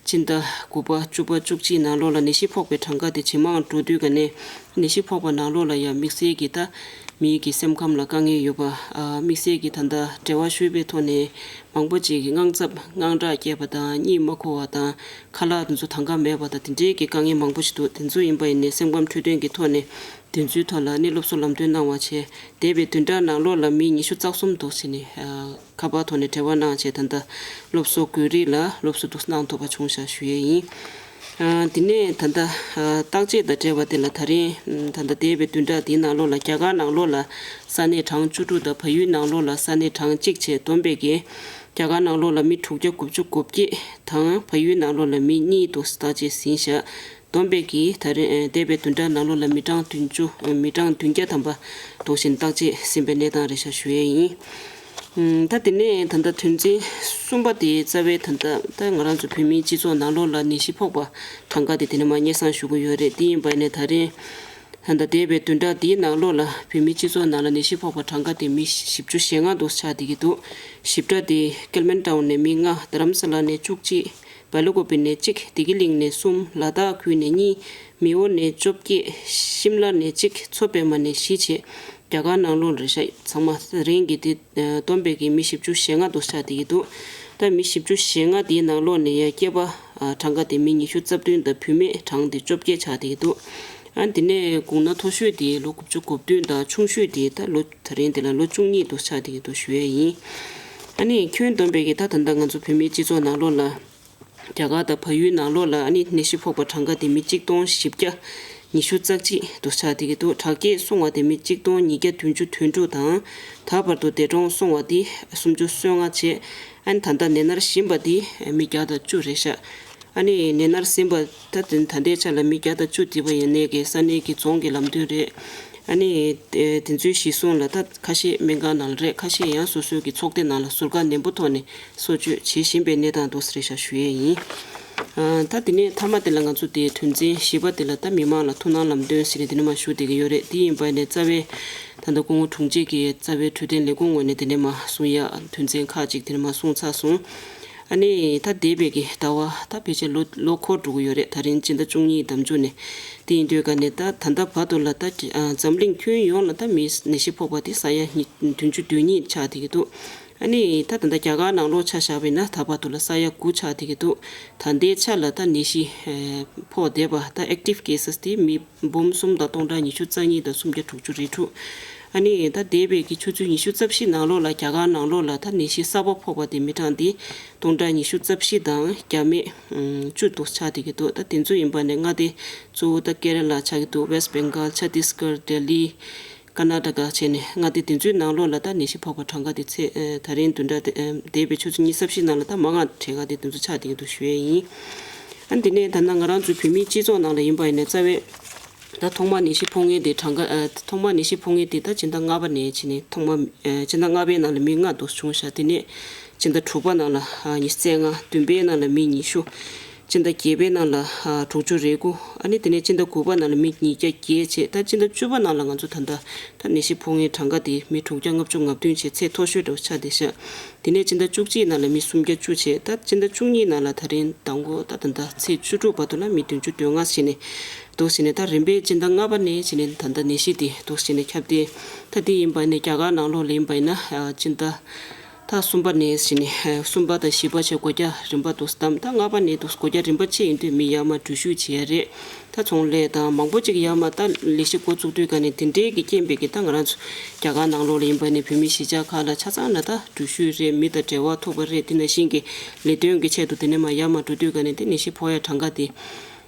སྤྱི་ཟླ་དགུ་པ་བཅུ་པ་བཅུ་གཅིག་ནང་ལོགས་ལ་ནད་གཞི་ཕོག་པའི་གྲངས་ཀ་དེ་ཇེ་མང་འགྲོ་དུས་ག་ནས་ནད་གཞི་ཕོག་པ་ནང་ལོགས་ལ་ཡང་དམིགས་བསལ་གྱི་ད་མིའི་གི་སེམས་ཁམས་ལ་དཀའ་ངལ་ཡོད་པ། ཨ་དམིགས་བསལ་གྱི་ད་ལྟ་འབྲེལ་བ་ཞུས་པའི་ཐོག་ནས་མང་པོ་ཅིག་གིས་དངངས་འཚབ་དངངས་སྐྲག་སྐྱེས་པ་དང་གཉིད་མ་ཁུག་པ་དང་ཁ་ལག་དེ་ཚོ་དང་ག་མེད་པ་དང་དེ་འདྲའི་གི་དཀའ་ངལ་མང་པོ་ཞིག་འདུག་དེ་ཚོ་ཡིན་པ་ཡིན་ནའི་སེམས་ཁམས་འཕྲོད་བསྟེན་གྱི་ཐོག་ནས་དེ་ཚོའི་ཐོག་ལ་ནི་སློབ་གསོ་ལམ་སྟོན་གནང་བ་བྱས། འདས་པའི་བདུན་ཕྲག་ནང་ལོགས་ལ་མི་ཉི་ཤུ་རྩ་གསུམ་འདུག་ཟེར་ནས་ཨ་ཁ་པར་ཐོག་ནས་འབྲེལ་བ་གནང་བྱས་ད་ལྟ་སློབ་གསོ་དགོས་རིགས་ལ་སློབ་གསོ་འདུག་གནང་ཐུབ་པ་བྱུང་ཤག་ཞུ་ཡས་ཡིན། ཨ་དེ་ནས་ད་ལྟ་ཨ་བརྟག་དཔྱད་དང་འབྲེལ་བ་དེ་ལ་ད་རིང་ད་ལྟ་འདས་པའི་བདུན་ཕྲག་འདིའི་ནང་ལོགས་ལ་རྒྱ་གར་ནང་ལོགས་ལ་ས་གནས་གྲངས་བཅུ་དྲུག་དང་བལ་ཡུལ་ནང་ལོགས་ལ་ས་གནས་གྲངས་གཅིག་བྱས། བསྡོམས་པས་ཀྱི་རྒྱ་གར་ནང་ལོགས་ལ་མི་དྲུག་བརྒྱ་དགུ་བཅུ་གོ་བརྒྱད་དང་བལ་ཡུལ་ནང་ལོགས་ལ་མི་གཉིས་འདུག་བརྟག་དཔྱད་ཟིན་ཤག་བསྡོམས་པས་ཀྱིས་ད་རེས་འདས་པའི་བདུན་ཕྲག་ནང་ལོགས་ལ་མི་གྲངས་བདུན་ཅུ་མི་གྲངས་བདུན་བརྒྱ་ཐམ་པ་འདུག་བཞིན་བརྟག་དཔྱད་ཟིན་པའི་གནས་སྟངས་རེད་ཤག་ཞུ་ཡས་ཡིན། ད་དེ་ནས་ད་ལྟ་དོན་ཚན་གསུམ་པ་དེ་རྩ་བའི་ད་ལྟ་ད་ང་རང་ཚོ་བོད་མིའི་སྤྱི་ཚོགས་ནང་ལོགས་ལ་ནད་གཞི་ཕོག་པ་གྲངས་ཀ་དེ་དེ་ནས་མར་སྙན་སེང་ཞུ་གི་ཡོད་རེད། དེ་ཡིན་པ་ནས་ད་རེས་ད་ལྟ་འདས་པའི་བདུན་ཕྲག་འདིའི་ནང་ལོགས་ལ་བོད་མིའི་སྤྱི་ཚོགས་ནང་ལ་ནད་གཞི་ཕོག་པ་གྲངས་ཀ་དེ་མི་བཞི་བཅུ་ཞེ་ལྔ་འདུག་ཆགས་བསྡད་ཀྱི་འདུག་ཞིབ་ཕྲ་དེ་ཀལ་མན་ཊའུན་ནས་མི་ལྔ། རྡ་རམ་ས་ལ་ནས་བཅུ་གཅིག་བལ་ཀོ་པི་ནས་གཅིག་བདེ་སྐྱིད་གླིང་ནས་གསུམ། ལ་དྭགས་ཁུལ་ནས་གཉིས། མེའོ་ནས་བཅོ་བརྒྱད། ཤིམ་ལ་ནས་གཅིག་མཚོ་པདྨ་ནས་བཞི་བྱས། རྒྱ་གར་ནང་ལོགས་རེད་ཤག་ཚང་མ་རིང་གི་དེ་བསྡོམས་པས་ཀྱི་མི་བཞི་བཅུ་ཞེ་ལྔ་འདུག་ཆགས་བསྡད་ཀྱི་འདུག་ད་མི་བཞི་བཅུ་ཞེ་ལྔ་དེའི་ནང་ལོགས་ནས་ཡང་སྐྱེས་པ་གྲངས་ཀ་དེ་མི་ཉི་ཤུ་རྩ་བདུན་དང་བུད་མེད་གྲངས་དེ་བཅོ་བརྒྱད་ཆགས་བསྡད་ཀྱི་འདུག་ཨ་དེ་ནས་དགུང་ན་མཐོ་ཤོས་དེ་ལོ་དགུ་བཅུ་གོ་བདུན་དང་ཆུང་ཤོས་དེ་ད་ལོ་ད་རིང་དེ་ལ་ལོ་བཅུ་གཉིས་འདུག་ཆགས་བསྡད་ཀྱི་འདུག་ཞུ་ཡས་ཡིན། ཨ་ནི་ཁྱོན་བསྡོམས་པས་ཀྱི་ད་ད་ལྟ་ང་ཚོ་བོད་མིའི་སྤྱི་ཚོགས་ནང་ལོགས་ལ། རྒྱ་གར་དང་བལ་ཡུལ་ནང་ལོགས་ལ་ཨ་ནི་ནད་གཞི་ཕོག་པ་གྲངས་ཀ་དེ་མི་གཅིག་སྟོང་བཞི་བརྒྱ་ ཉི་ཤུ་རྩ་གཅིག་དུ་ཆགས་བསྡད་ཀྱི་འདུག་དྲག་སྐྱེད་སོང་བ་དེ་མི་གཅིག་སྟོང་ཉིས་བརྒྱ་བདུན་ཅུ་དོན་དྲུག་དང་། ད་བར་དུ་འདས་གྲོངས་སོང་བ་དེ་སུམ་ཅུ་སོ་ལྔ་བྱས། ཨ་ནི་ད་ལྟ་ནད་མནར་བཞིན་པ་དེ་མི་བརྒྱ་དང་བཅུ་རེད་ཤག་ཨ་ནི་ནད་མནར་ཟིན་པ་ད་ད་ལྟའི་ཆ་ལ་མི་བརྒྱ་དང་བཅུ་དེ་བ་ཡིན་ནའི་གི་ས་གནས་ཀྱི་རྫོང་གི་ལམ་སྟོན་རེད། ཨ་ནི་དེ་དེ་ཚོའི་གཞི་བཟུང་ལ་ད་ཁ་ཤས་སྨན་ཁང་ནང་ལ་རེད། ཁ་ཤས་ཡང་སོ་སོའི་གི་ཚོགས་སྡེ་ནང་ལ་ཟུར་བཀག་ནན་པོ་ཐོག་ནས་གསོ་བཅོས་བྱེད་བཞིན་པའི་གནས་སྟངས་འདུག་ཟེར་ཤག་ཞུ་ཡས་ཡིན། ཨ་ད་དེ་ནས་མཐའ་མ་དེ་ལ་ང་ཚོ་དེ་དོན་ཚན་བཞི་པ་དེ་ལ་ད་མི་མང་ལ་ཐུགས་སྣང་ལམ་སྟོན་ཟེར་ནས་དེ་ནས་མར་ཞུ་བསྡད་ཀྱི་ཡོད་རེད། དེ་ཡིན་པ་ནས་རྩ་བའི་ད་ལྟ་སྐུ་ངོ་དྲུང་ཆེ་གིས་རྩ་བའི་འཕྲོད་བསྟེན་ལས་ཁུངས་ངོས་ནས་དེ་ནས་མར་གསུང་ཡ་དོན་ཚན་ཁག་ཅིག་དེ་ནས་མར་གསུངས་ཚར་སོང་། ཨ་ནི་ད་འདས་པའི་གི་ཟླ་བ་ད་ཕལ་ཆེར་ལོ་ལོ་འཁོར་འགྲོ་གི་ཡོད་རེད། ད་རིང་སྤྱི་ཟླ་བཅུ་གཉིས་འདབ་ཆགས་ནས་དེ་ཡིན་དུས་ག་ནས་ད་ད་ལྟ་བར་དུ་ལ་ད་ཨ་འཛམ་གླིང་ཁྱོན་ཡོངས་ལ་ད་མི་ནད་གཞི་ཕོག་པ་དེ་ས་ཡ་ཉི་བདུན་ཅུ་དོན་གཉིས་ཆགས་བསྡད་ཀྱི་འདུག་ཨ་ནི་ད་ད་ལྟ་རྒྱ་གར་ནང་ལོགས་ཆ་བཞག་པ་ཡིན་ན་ད་བར་དུ་ལ་ས་ཡ་དགུ་ཆགས་བསྡད་ཀྱི་འདུག་ད་ལྟའི་ཆ་ལ་ད་ནད་གཞི་ཨེ་ཕོག་བསྡད་པ་ད་active cases དེ་མི་འབུམ་གསུམ་དང་སྟོང་ཕྲག་ཉི་ཤུ་རྩ་གཉིས་དང་སུམ་བརྒྱ་དྲུག་ཅུ་རེ་དྲུག་ཨ་ནི་ད་འདས་པའི་གི་ཆུ་ཚོད་ཉི་ཤུ་རྩ་བཞི་ནང་ལོགས་ལ་རྒྱ་གར་ནང་ལོགས་ལ་ད་ནད་གཞི་གསར་པ་ཕོག་པ་དེ་མི་གྲངས་དེ་སྟོང་ཕྲག་ཉི་ཤུ་རྩ་བཞི་དང་བརྒྱ་མེད་བཅུ་དུ་ཆགས་བསྡད་ཀྱི་འདུག་ད་དེ་ཚོ་ཡིན་པ་ནས་མངའ་སྡེ་གཙོ་བོ་ད་ཀེ་ར་ལ་ཆགས་ཀྱི་འདུག West Bengal, Chhattisgarh, Delhi, Karnataka བྱས་ནས་མངའ་སྡེ་དེ་ཚོའི་ནང་ལོགས་ལ་ད་ནད་གཞི་ཕོག་པ་གྲངས་ཀ་དེ་ཚེ་ད་རིང་བདུན་ཕྲག་དེ་འདས་པའི་ཆུ་ཚོད་ཉི་ཤུ་རྩ་བཞི་ནང་ལ་ད་མང་ང་གྲངས་ཀ་དེ་དེ་ཚོ་ཆགས་བསྡད་ཀྱི་འདུག་ཞུ་ཡས་ཡིན། ཨ་ནི་དེ་ནས་ད་ནང་ང་རང་ཚོའི་བོད་མིའི་སྤྱི་ཚོགས་ནང་ལ་ཡིན་པ་ཡིན་ན་རྩ་བའི་ད་ཐོག་མ་ནད་གཞི་ཕོག་མཁན་དེ་གྲངས་ཀ་ཨ་ཐོག་མ་ནད་གཞི་ཕོག་མཁན་དེ་ད་སྤྱི་ཟླ་ལྔ་པ་ནས་བྱས་ནས་ཐོག་མ་ཨ་སྤྱི་ཟླ་ལྔ་པའི་ནང་ལ་མི་ལྔ་འདུག་བྱུང་ཤག་དེ་ནས་སྤྱི་ཟླ་དྲུག་པ་ནང་ལ་ཨ་ཉི་ཤུ་རྩ་ལྔ། བདུན་པའི་ནང་ལ་མི་ཉི་ཤུ། སྤྱི་ཟླ་བརྒྱད་པའི་ནང་ལ་ཨ་དྲུག་ཅུ་རེ་དགུ། ཨ་ནི་དེ་ནས་སྤྱི་ཟླ་དགུ་པ་ནང་ལ་མི་ཉིས་བརྒྱ་བརྒྱད་བྱས། ད་སྤྱི་ཟླ་བཅུ་པ་ནང་ལ་ང་ཚོ་ད་ལྟ་ད་ནད་གཞི་ཕོག་མཁན་གྲངས་ཀ་དེ་མི་དྲུག་བརྒྱ་ལྔ་བཅུ་ང་བདུན་བྱས། ཚད་མཐོ་ཤོས་འདྲ་བོ་ཆགས་བསྡད་ཤག་དེ་ནས་སྤྱི་ཟླ་བཅུ་གཅིག་ནང་ལ་མི་སུམ་བརྒྱ་བཅུ་བྱས། ད་སྤྱི་ཟླ་བཅུ་གཉིས་ནང་ལ་ད་རིང་དང་པོ་ད་ད་ལྟ་ཚེས་བཅུ་དྲུག་བར་དུ་ལ་མི་བདུན་ཅུ་དོན་ལྔ་བྱས་ནས་འདུག་ཟེར་ནས། ད་རིམ་པས་སྤྱི་ཟླ་ལྔ་པ་ནས་བྱས་ནས་ད་ལྟ་ནད་གཞི་དེ་འདུག་ཟེར་ནས་ཁྱབ་སྟེ། ད་དེ་ཡིན་པ་ནས་རྒྱ་གར་ནང་ལོགས་ལ་ཡིན་པ་ཡིན་ན་ཨ་སྤྱི་ཟླ་ད་གསུམ་པ་ནས་བྱས་ནས་ཨ་གསུམ་པ་དང་བཞི་པ་བྱས་སྒོ་རྒྱག་རིམ་པ་འདུག་བདམས། ད་ལྔ་པ་ནས་འདུག་སྒོ་རྒྱག་རིམ་པ་ཕྱེ་ཡིན་དུས་མི་ཡར་མར་འགྲུལ་བཞུད་བྱས་རེད། ད་ཚོང་ལས་དང་མང་པོ་ཅིག་ཡར་མར་ད་ལས་གཞི་འགོ་བཙུགས་དུས་ག་ནས་དེ་འདྲའི་གི་རྐྱེན་པས་གི་ད་ང་རང་ཚོ་རྒྱ་གར་ནང་ལོགས་ལ་ཡིན་པ་ནས་བོད་མི་གཞིས་ཆགས་ཁག་ལ་ཆ་ཚང་ལ་ད་འགྲུལ་བཞུད་རེད། མི་དང་འབྲེལ་བ་ཐུབ་པ་རེད། དེ་ནང་བཞིན་གི་ལས་དོན་གི་ཆེད་དུ་དེ་ནས་མར་ཡར་མར་འགྲོ་དུས་ག་ནས་དེ་ནད་གཞི་ཕོག་ཡ་གྲངས་ཀ་དེ་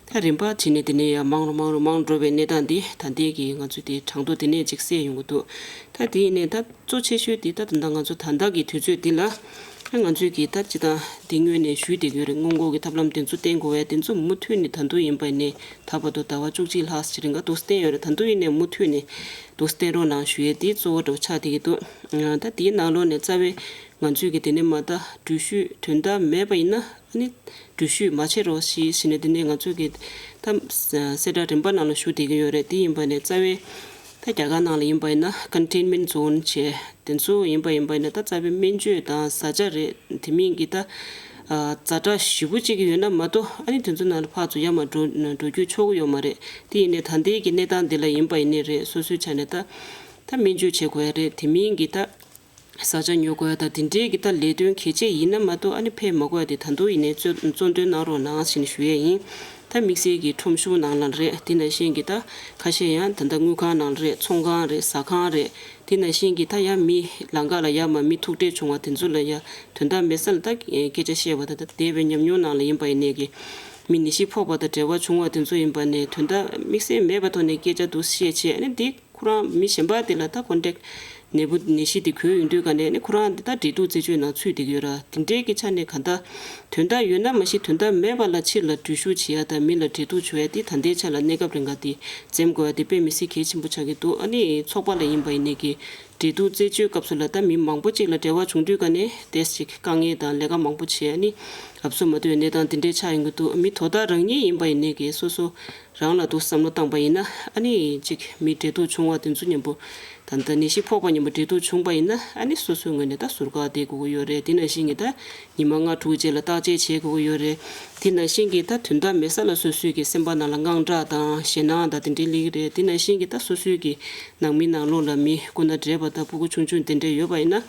ད་རིམ་པ་བྱས་ནས་དེ་ནས་ཡར་མང་རུ་མང་རུ་མང་འགྲོ་བའི་གནས་སྟངས་འདི་ད་ལྟའི་གི་ང་ཚོའི་དེ་གྲངས་ཐོ་དེ་ནས་ཅིག་གསལ་ཡོང་གི་འདུག་ད་དེ་ཡིན་ནའི་ད་གཙོ་ཆེ་ཤོས་དེ་ད་ད་ལྟ་ང་ཚོ་ད་ལྟ་གི་དུས་ཚོད་འདི་ལ་ང་ཚོས་གི་ད་སྤྱི་བཏང་འདི་སྔོན་ནས་ཞུས་བསྡད་ཀྱི་ཡོད་རེད། སྔོན་འགོག་གི་ཐབས་ལམ་དེ་ཚོ་བསྟེན་དགོས་ཡ་དེ་ཚོ་མུ་མཐུད་ནས་ད་དུང་ཡིན་པ་ཡིན་ནའི་ད་བར་དུ་ཟླ་བ་བཅུ་གཅིག་ལྷག་ཅིག་རིང་ག་དུ་བསྟེན་ཡོད་རེད། ད་དུང་ཡིན་ནའི་མུ་མཐུད་ནས་དུ་བསྟེན་རོགས་གནང་ཞུ་ཡས་དེ་གཙོ་བོ་འདྲ་བོ་ཆགས་བསྡད་ཀྱི་འདུག་ད་དེའི་ནང་ལོགས་ནས་རྩ་བའི་ང་ཚོས་གི་དེ་ནས་མར་ད་འགྲུལ་བཞུད་དོན་དག་མེད་པ་ཡིན་ན་ཨ་ནི་འགྲུལ་བཞུད་མ་བྱེད་རོགས་ཞེས་ཟེར་ནས། དེ་ནས་ང་ཚོས་གི་ད་གསལ་བསྒྲགས་རིམ་པ་ནང་ལ་ཞུ་བསྡད་ཀྱི་ཡོད་རེད། དེ་ཡིན་པ་ནས་རྩ་བའི་ད་རྒྱ་གར་ནང་ལ་ཡིན་པ་ཡིན་ན་containment zone བྱས་དེ་ཚོ་ཡིན་པ་ཡིན་པ་ཡིན་ན་ད་རྩ་བའི་སྨན་བཅོས་དང་བཟའ་བཅའ་རེད། དེ་མིན་གི་ད་ཨ་ཛ་དྲག་ཞེ་པོ་ཅིག་ཡོད་ན་མ་གཏོགས་ཨ་ནི་དེ་ཚོ་ནང་ལ་ཕར་ཚུར་ཡར་མར་འགྲོ་འགྲོ་རྒྱུ་ཆོག་གི་ཡོད་མ་རེད། དེ་ཡིན་ནའི་ད་ལྟའི་གི་གནས་སྟངས་འདི་ལ་ཡིན་པ་ཡིན་ནའི་རེད། སོ་སོའི་ཆ་ནས་ད་ད་སྨན་བཅོས་བྱེད་དགོས་ཡ་རེད། དེ་མིན་གི་ད་བཟའ་བཅའ་ཉོ་དགོས་ཡ་ད་དེ་འདྲའི་གི་ད་ལས་དོན་གལ་ཆེ་ཡིན་ན་མ་གཏོགས་ཨ་ནི་ཕེབས་མ་དགོས་ཡ་དེ་ད་དུང་ཡིན་ནའི་གཙོ་གཙོ་འདོན་གནང་རོགས་གནང་ཞེས་ཞུ་ཡས་ཡིན། ད་དམིགས་བསལ་གྱི་ཁྲོམ་གཞུང་ནང་ལ་རེད། དེ་ནང་བཞིན་གྱི་ད་ཁ་ཤས་ཡང་ད་ལྟ་དངུལ་ཁང་ནང་ལ་རེད། ཚོང་ཁང་རེད། ཟ་ཁང་རེད། དེ་ནང་བཞིན་གྱི་ད་ཡང་མི་ལམ་ཁ་ལ་ཡར་མར་མི་ཐུག་འཕྲད་བྱུང་བ་དེ་ཚོ་ལ་ཡང་དོན་དག་མེད་ས་ལ་ད་སྐད་ཆ་བཤད་པ་ད་ད་འདས་པའི་ཉམས་མྱོང་ནང་ལ་ཡིན་པ་ཡིན་ནའི་གི་མི་ནད་གཞི་ཕོག་པ་དང་འབྲེལ་བ་བྱུང་བ་དེ་ཚོ་ཡིན་པ་ནས་དོན་དག་དམིགས་བསལ་མེད་པ་ཐོག་ནས་སྐད་ཆ་འདུག་བཤད་བྱས། ཨ་ནི་འདི་ཁོ་རང་མི་གཞན་པ་དེ་ལ་ད་ཀོན་ཊེག་ནད་འབུ་ནད་གཞི་དེ་འགོས་ཡོང་དུས་ག་ནས་ནི་ཁོ་རང་འདི་ལྟར་འབྲེལ་གཏུག་རྩད་གཅོད་ནང་ཚུད་བསྡད་ཀྱི་ཡོད་ར། དེ་འདྲའི་གི་ཆ་ནས་གང་ལྟར་དོན་དག་ཡོད་ན་མ་གཞི་དོན་དག་མེད་པ་ལ་ཕྱིར་ལ་འགྲུལ་བཞུད་བྱེད་ཡ་དང་མི་ལ་འབྲེལ་གཏུག་བྱེད་ཡ་དེ་ད་ལྟའི་ཆ་ལ་གནས་སྐབས་རིང་ག་དེ་འཛེམ་དགོས་ཡ་དེ་དཔེ་མི་སྲིད་གལ་ཆེན་པོ་ཆགས་ཀྱི་འདུག་ཨ་ནི་ཚོགས་པ་ལ་ཡིན་པ་ཡིན་ནའི་གི་འབྲེལ་གཏུག་རྩད་གཅོད་སྐབས་སུ་ལ་ད་མི་མང་པོ་ཅིག་ལ་འབྲེལ་བ་བྱུང་དུས་ག་ནས་ཏེས་ཅིག་དཀའ་ངལ་དང་ལས་ཀ་མང་པོ་བྱས། ཨ་ནི་ཨབ་སུ་མ་ཐུབ་པའི་གནས་སྟངས་དེ་འདྲའི་ཆགས་ཡོང་གི་འདུག་མི་དོ་བདག་རང་ཉིད་ཡིན་པ་ཡིན་ནའི་གི་སོ་སོ་རང་ལ་དུ་བསམ་བློ་བཏང་པ་ཡིན་ན། ཨ་ནི་གཅིག་མི་འབྲེལ་གཏུག་བྱུང་བ་དེ་ཚོ་མཉམ་པོ་ད་ལྟ་ནད་གཞི་ཕོག་པ་མཉམ་པོ་འབྲེལ་གཏུག་བྱུང་པ་ཡིན་ན་ཨ་ནི་སོ་སོའི་ངོས་ནས་ད་ཟུར་བཀག་བསྡད་དགོས་ཀྱི་ཡོད་རེད། དེ་ནང་བཞིན་གྱི་ད་ཉི་མ་ལྔ་དྲུག་རྗེས་ལ་བརྟག་དཔྱད་བྱེད་དགོས་ཀྱི་ཡོད་རེད། དེ་ནང་བཞིན་གྱི་ད་དོན་དག་མེད་ས་ལ་སོ་སོའི་གི་སེམས་པ་ནང་ལ་དངངས་སྐྲག་དང་ཞེད་སྣང་དང་དེ་འདྲའི་སླེབས་ཀྱི་རེད། དེ་ནང་བཞིན་གྱི་ད་སོ་སོའི་གི་ནང་མི་ནང་ལོགས་ལ་མི་སྐུ་ན་བགྲེས་པ་དང་ཕྲུ་གུ་ཆུང་ཆུང་དེ་འདྲ་ཡོད་པ་ཡིན་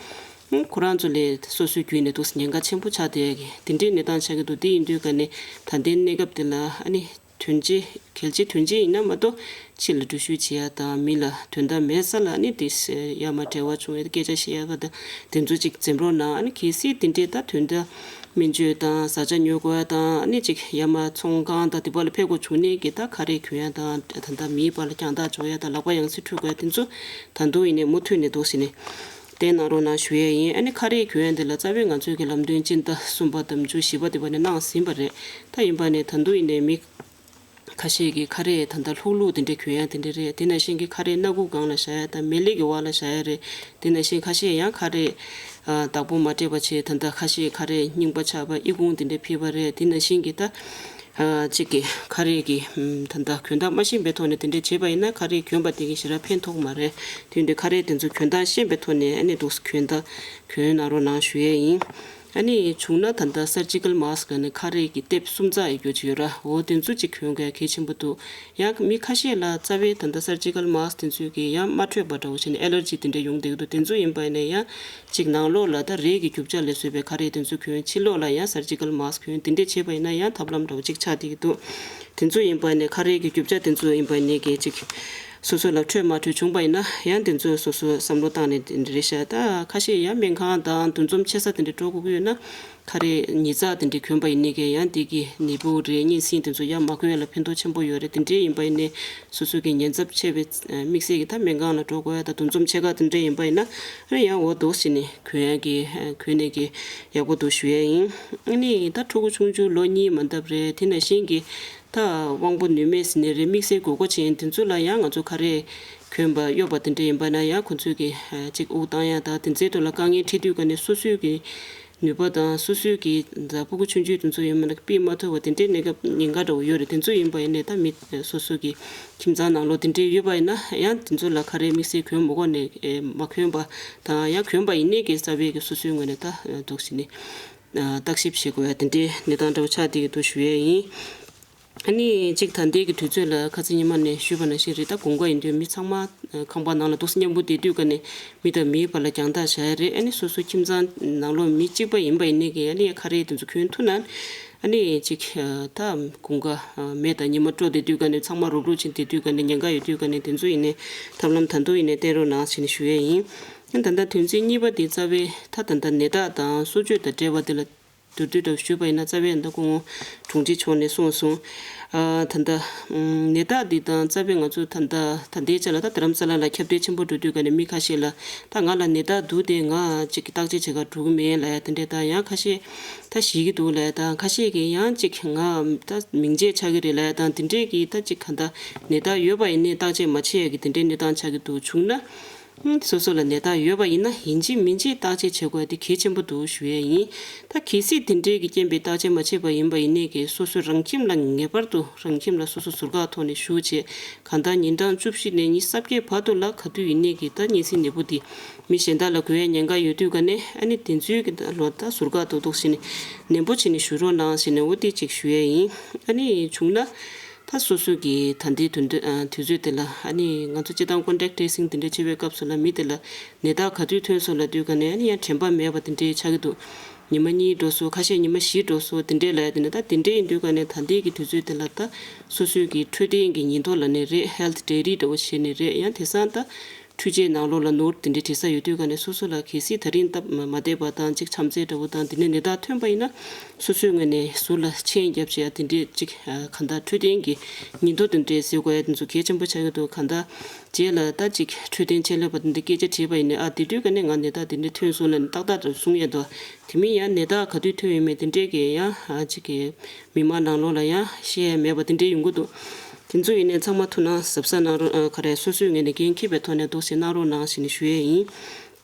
ན་ཁོ་རང་ཚོ་ལས་སོ་སོའི་བརྒྱུད་ནས་འདུག་ཉེན་ཁ་ཆེན་པོ་ཆགས་བསྡད་ཀྱི་དེ་འདྲའི་གནས་སྟངས་ཆགས་ཀྱི་འདུག་དེ་ཡིན་དུས་ག་ནས་ད་ལྟའི་གནས་སྐབས་དེ་ལ་ཨ་ནི། དོན་ཆེ་གལ་ཆེ་དོན་ཆེ་ཡིན་ན་མ་གཏོགས་ཕྱི་ལ་འགྲུལ་བཞུད་བྱེད་ཡ་དང་མི་ལ་དོན་དག་མེད་ས་ལ་ཨ་ནི་དེ་ཡ་མ་འབྲེལ་བ་བྱུང་ཡ་སྐད་ཆ་བཤད་ཡ་ག་དང་དེ་ཚོ་ཅིག་འཛེམ་རོགས་གནང་། ཨ་ནི་གལ་སྲིད་དེ་འདྲའི་ད་དོན་དག་སྨན་བཅོས་དང་བཟའ་བཅའ་ཉོ་དགོས་ཡ་དང་ཨ་ནི་ཅིག་ཡ་མ་ཚོང་ཁང་དང་དེ་པ་ལ་ཕེབས་དགོས་བྱུང་ནས་གི་ད་ཁ་རས་གྱོན་ཡ་དང་ད་ལྟ་མིའི་བར་ལ་རྒྱང་ཐག་འཇོག་ཡ་དང་ལག་པ་ཡང་སེ་འཁྲུད་དགོས་ཡ་དེ་ཚོ་ད་དུང་ཡིན་ནས་མུ་མཐུད་ནས་འདུག་ཟེར་ནས་བསྟན་གནང་རོགས་གནང་ཞུ་ཡ་ཡིན། ཨ་ནི་ཁ་རས་གྱོན་ཡ་འདི་ལ་རྩ་བའི་ང་ཚོའི་གི་ལམ་སྟོན་སྤྱི་ཟླ་གསུམ་པ་དང་བཅུ་བཞི་པ་དེ་པ་ནས་གནང་ཟིན་པ་རེད། ད་ཡིན་པ་ནས་ད་དུང་ཡིན་ནས་མི་ཁ་ཤས་ཀྱིས་ཁ་རས་ད་ལྟ་ལྷུག་ལྷུག་དེ་འདྲས་གྱོན་ཡ་དེ་འདྲས་རེད། དེ་ནང་བཞིན་གྱི་ཁ་རས་སྣ་ཁུག་སྒང་ལ་བཞག་ཡ་དང་མལ་ལས་ཀྱི་འོག་ལ་བཞག་ཡ་རེད། དེ་ནང་བཞིན་ཁ་ཤས་ཡང་ཁ་རས་ཨ་བདག་པོ་མ་སྤྲད་པ་བྱས་ད་ལྟ་ཁ་ཤས་ཁ་རས་རྙིང་པ་ཆགས་པ་ཨི་ཁུང་དེ་འདྲས་ཕུད་པ་རེད། དེ་ནང་བཞིན་གྱི་ད་ཨ་གཅིག་གི་ཁ་རས་ཀྱི་ཨམ་ད་ལྟ་གྱོན་སྟངས་མ་ཤེས་པའི་ཐོག་ནས་དེ་འདྲས་བྱས་པ་ཡིན་ན་ཁ་རས་གྱོན་པ་དེ་གི་ཞེ་དྲག་ཕན་ཐོགས་མ་རེད། དེ་ཡིན་དུས་ཁ་རས་དེ་ཚོ་གྱོན་སྟངས་ཤེས་པའི་ཐོག་ནས་ཨ་ནི་འདུག་གྱོན་སྟངས་གྱོན་གནང་རོགས་གནང་ཞུ་ཡས་ཡིན། ཨ་ནི་བྱུང་ན་ད་ལྟ་སར་ཇི་ཀལ་མཱ་སི་ཀ་ནི་ཁ་རས་ཀྱི་ཊེབ་གསུམ་ཙམ་ཡོད་རྒྱུ་ཅིག་ཡོད་ར། འོ་དེ་ཚོ་ཅིག་གྱོན་དགོས་གལ་ཆེན་པོ་འདུག་ཡང་མི་ཁ་ཤས་ལ་རྩ་བའི་ད་ལྟ་སར་ཇི་ཀལ་མཱ་སི་ཀ་དེ་ཚོས་ཀྱི་ཡང་མ་འཕྲོད་པ་འདྲ་བོ་བྱས་ནས་ཨེ་ལར་ཇི་དེ་འདྲ་ཡོང་བསྡད་ཀྱི་འདུག་དེ་ཚོ་ཡིན་པ་ཡིན་ན་ཡང་ཅིག་ནང་ལོགས་ལ་ད་རས་ཀྱི་རྒྱུ་ཆ་ལས་བཟོས་པའི་ཁ་རས་དེ་ཚོ་གྱོན། ཕྱི་ལོགས་ལ་ཡང་སར་ཇི་ཀལ་མཱ་སི་ཀ་གྱོན། དེ་འདྲས་བྱས་པ་ཡིན་ན་ཡང་ཐབས་ལམ་འདྲ་བོ་ཅིག་ཆགས་བསྡད་ཀྱི་འདུག་དེ་ཚོ་ཡིན་པ་ནས་ཁ་རས་ཀྱི་རྒྱུ་ཆ་དེ་ཚོ་ཡིན་པ་ནས་ཀྱི་ཅིག་སོ་སོ་ལ་འཕྲོད་མ་འཕྲོད་བྱུང་པ་ཡིན་ན་ཡང་དེ་ཚོ་སོ་སོ་བསམ་བློ་བཏང་ནས་དེ་འདྲ་རེད་ཤག་ད་ཁ་ཤས་ཡང་སྨན་ཁང་དང་འདུ་འཛོམས་ཆེ་ས་དེ་འདྲ་འགྲོ་དགོས་ཀྱི་ཡོད་ན་ཁ་རས་ཉིས་བརྩེགས་དེ་འདྲ་གྱོན་པ་ཡིན་ནའི་ཀྱི་ཡང་དེ་གི་ནད་འབུ་རེད་གཉན་སྲིན་དེ་ཚོ་ཡང་མ་གྱོན་ཡ་ལ་ཕན་ཐོགས་ཆེན་པོ་ཡོད་རེད། དེ་འདྲ་ཡིན་པ་ཡིན་ནའི་སོ་སོ་གི་ཉེན་ཚབས་ཆེ་བའི་དམིགས་བསལ་གྱི་ད་སྨན་ཁང་ལ་འགྲོ་དགོས་ཡ་ད་འདུ་འཛོམས་ཆེ་ཁག་དེ་འདྲ་ཡིན་པ་ཡིན་ན་ཡང་འོ་འདུག་སེ་ནས་གྱོན་ཡ་གི་གྱོན་ནས་ཀྱི་ཡག་པོ་འདུག་ཞུ་ཡ་ཡིན། ཨ་ནི་ད་ཕྲུ་གུ་ཆུང་ཆུང་ལོ་གཉིས་མ་འདབ་རེད། དེ་ནང་བཞིན་གྱི་ད་དབང་པོ་ནུས་མེད་ཟེར་ནི་རེད། དམིགས་བསལ་དགོས་མཁོ་ཅན་དེ་ཚོ་ལ་ཡང་ང་ཚོ་ཁ་རས་གྱོན་པ་གཡོག་པ་དེ་འདྲ་ཡིན་པ་ན་ཡང་ཁོ་ཚོས་ཀྱི་ཨ་ཅིག་དབུགས་བཏང་ཡ་དང་དེ་ཚོའི་ཐོག་ལ་དཀའ་ངལ་འཕྲད་དུས་ཀ་ནས་སོ་སོའི་གི་ནུས་པ་དང་སོ་སོའི་གི་ད་ཕྲུ་གུ་ཆུང་ཆུང་དེ་ཚོ་ཡིན་པ་ན་ཕུད་མ་ཐུབ་པ་དེ་འདྲའི་གནས་སྐབས་ཉེན་ཁ་འདྲ་བོ་ཡོད་རེད། དེ་ཚོ་ཡིན་པ་ཡིན་ནའི་ད་མི་སོ་སོ་གི་ཁྱིམ་ཚང་ནང་ལོགས་དེ་འདྲའི་ཡོད་པ་ཡིན་ན་ཡང་དེ་ཚོ་ལ་ཁ་རས་དམིགས་བསལ་གྱོན་མ་དགོས་ནས་མ་གྱོན་པ་དང་ཡང་གྱོན་པ་ཡིན་ནའི་གི་རྩ་བའི་གི་སོ་སོའི་ངོས་ནས་ད་འདུག་སེ་ནས་བརྟག་ཞིབ་བྱེད་དགོས་ཡ་དེ་འདྲའི་གནས་སྟངས་འདྲ་བོ་ཆགས་བསྡད་ཀྱི་འདུག་ཞུ་ཡས་ཡིན། ཨ་ནི་གཅིག་ད་ལྟའི་གི་དུས་ཚོད་ལ་ཁ་སང་ཉི་མ་ནས་ཞུས་པ་ནང་བཞིན་རེད། ད་དགུན་ཁ་ཡིན་དུས་མི་ཚང་མ་ཁང་པ་ནང་ལ་འདུག་སེ་མཉམ་པོ་བསྡད་དུས་ཀ་ནས་མི་དང་མིའི་བར་ལ་རྒྱང་ཐག་བཞག་ཡ་རེད། ཨ་ནི་སོ་སོ་ཁྱིམ་ཚང་ནང་ལོགས་མི་གཅིག་པ་ཡིན་པ་ཡིན་ནའི་གི་ཨ་ནི་ཁ་རས་དེ་ཚོ་གྱོན་ཐུབ་ན་ཨ་ནི་གཅིག་ད་དགུན་ཁ་མེ་དང་ཉི་མ་དཀྲོག་བསྡད་དུས་ཀ་ནས་ཚང་མ་རུབ་རུབ་ཕྱིན་བསྡད་དུས་ཀ་ནས་ཉེན་ཁ་ཡོད་དུས་ཀ་ནས་དེ་ཚོ་ཡིན་ནའི་ཐབས་ལམ་ད་དུང་ཡིན་ནའི་བསྟེན་རོགས་གནང་ཞེས་ནས་ཞུ་ཡས་ཡིན། ད་ལྟ་དོན་ཚན་གཉིས་པ་དེ་རྩ་བའི་ད་ད་ལྟ་ནད་རྟགས་དང་གསོ་བཅོས་དང་འབྲེལ་བ་དེ་ལ་མདོར་བསྡུས་འདྲ་ཞུས་པ་ཡིན་ན་རྩ་བའི་ད་སྐུ་ངོ་དྲུང་ཆེ་མཆོག་ནས་གསུངས་སོང་། ཨ་ད་ལྟ་ནད་རྟགས་འདི་དང་རྩ་བའི་ང་ཚོ་ད་ལྟ་ད་ལྟའི་ཆ་ལ་ད་རྡ་རམ་ས་ལ་ལ་ཁྱབ་གདལ་ཆེན་པོ་འགྲོ་དུས་ཀ་ནས་མི་ཁ་ཤས་ལ་ད་ང་ལ་ནད་རྟགས་འདུག་སྟེ་ང་ཅིག་གི་བརྟག་དཔྱད་བྱེད་གར་འགྲོ་གི་མེད་ལབ་ཡ་དེ་འདྲས་དང་ཡང་ཁ་ཤས་ད་ཞིག་གི་འདུག་ལབ་ཡ་དང་ཁ་ཤས་ཀྱིས་ཡང་ཅིག་ང་ད་མིང་ཆད་ཆགས་ཀྱི་རེད་ལབ་ཡ་དང་དེ་འདྲས་ཀྱི་ད་ཅིག་ག་ད་ནད་རྟགས་ཡོད་པ་ཡིན་ནའི་བརྟག་དཔྱད་མ་བྱེད་ཡ་གི་དེ་འདྲས་གནས་སྟངས་ཆགས་ཀྱི་འདུག་བྱུང་ན། སོ་སོ་ལ་ནད་རྟགས་ཡོད་པ་ཡིན་ན་ཡིན་གཅིག་མིན་གཅིག་བརྟག་དཔྱད་བྱེད་དགོས་ཡ་དེ་གལ་ཆེན་པོ་འདུག་ཞུ་ཡས་ཡིན། ད་གལ་སྲིད་དེ་འདྲའི་གི་རྐྱེན་པས་བརྟག་དཔྱད་མ་བྱས་པ་ཡིན་པ་ཡིན་ནའི་གི་སོ་སོ་རང་ཁྱིམ་ལ་ངེས་པར་དུ་རང་ཁྱིམ་ལ་སོ་སོ་ཟུར་བཀག་ཐོག་ནས་བཞུགས་བྱས་གང་ལྟར་ཉིན་གྲངས་བཅུ་བཞི་ནས་ཉི་ཤུ་རྩ་བརྒྱད་བར་དུ་ལ་ག་དུས་ཡིན་ནའི་གི་ད་གཉན་སྲིན་ནད་འབུ་འདི་མི་གཞན་དག་ལ་འགོས་ཡ་ཉེན་ཁ་ཡོད་དུས་ཀ་ནས་ཨ་ནི་དེ་ཚོའི་གི་ད་ལོ་ད་ཟུར་བཀག་ཏོག་ཏོག་བྱས་ནས་ནན་པོ་བྱས་ནས་བཞུགས་རོགས་གནང་ཞེས་ནས་འོ་དེ་གཅིག་ཞུ་ཡས་ཡིན། ཨ་ནི་བྱུང་ན། ད་སོ་སོ་གི་ད་ལྟའི་དུས་འདི་ཨ་དུས་ཚོད་དེ་ལ་ཨ་ནི་ང་ཚོ་སྤྱིར་བཏང་ཀོན་ཊེག་ཊེ་སི་ཊིང་དེ་འདྲ་བྱེད་པའི་སྐབས་སུ་ལ་མི་དེ་ལ་ནད་རྟགས་ག་དུས་ཐོན་སོང་ལབ་དུས་ཀ་ནས་ཨ་ནི་ཡང་དྲན་པ་མེད་པ་དེ་འདྲའི་ཆགས་ཀྱི་འདུག་ཉི་མ་གཉིས་འགྲོ་སོང་ཁ་ཤས་ཉི་མ་བཞི་འགྲོ་སོང་དེ་འདྲའི་ལབ་ཡ་དེ་ནི་ད་དེ་འདྲའི་ཡིན་དུས་ཀ་ནས་ད་ལྟའི་གི་དུས་ཚོད་དེ་ལ་ད་སོ་སོའི་གི་འཕྲོད་བསྟེན་གི་ཉིན་ཐོ་ལབ་ནས་རེད། ཧེལ་ཐི་ཌའི་རི་འདྲ་བོ་བྱས་ནས་རེད། ཡང་དེང་སང་ད་འཕྲུལ་ཆས་ནང་ལོགས་ལ་ནོར་དེ་འདྲའི་བྲིས་ས་ཡོད་དུས་ཀ་ནས་སོ་སོ་ལ་གལ་སྲིད་ད་རིང་སྟབས་མ་བདེ་བ་དང་ཅིག་ཆམ་ཚད་འདྲ་བོ་དང་དེ་ནས་ནད་རྟགས་ཐོན་པ་ཡིན་ན་སོ་སོའི་ངོས་ནས་ཟུར་ལ་མཆན་རྒྱབ་བྱས་ཡ་དེ་འདྲའི་ཅིག་གང་ལྟར་འཕྲོད་བསྟེན་གྱི་ཉིན་ཐོ་དེ་འདྲའི་ཟེར་དགོས་ཡ་དེ་ཚོ་གལ་ཆེན་པོ་ཆགས་ཀྱི་འདུག་གང་ལྟར་རྗེས་ལ་ད་ཅིག་འཕྲོད་བསྟེན་ཆེད་ལས་པ་དེ་འདྲའི་སྐད་ཆ་དྲིས་པ་ཡིན་ནའི་ཨ་དེ་དུས་ཀ་ནས་ང་ནད་རྟགས་དེ་འདྲ་ཐོན་སོང་ལབ་ནས་ཏག་ཏག་ཏུ་གསུང་ཡ་འདུག་དེ་མིན་ཡང་ནད་རྟགས་ག་དུས་ཐོན་ཡོད་མེད་དེ་འདྲའི་གི་ཡང་ཨ་ཅིག་གི་མི་མང་ནང་ལོགས་ལ་ཡང་བཤད་ཡ་མེད་པ་དེ་འདྲའི་ཡོང་གི་འདུག་དེ་ཚོ་ཡིན་ནའི་ཚང་མ་ཐུགས་སྣང་གཟབ་གཟབ་གནང་རོགས་ཨ་ག་རེ་སོ་སོའི་ངོས་ནས་འགན་འཁྱེར་བའི་ཐོག་ནས་འདུག་སེ་གནང་རོགས་གནང་ཞེས་ནས་ཞུ་ཡས་ཡིན།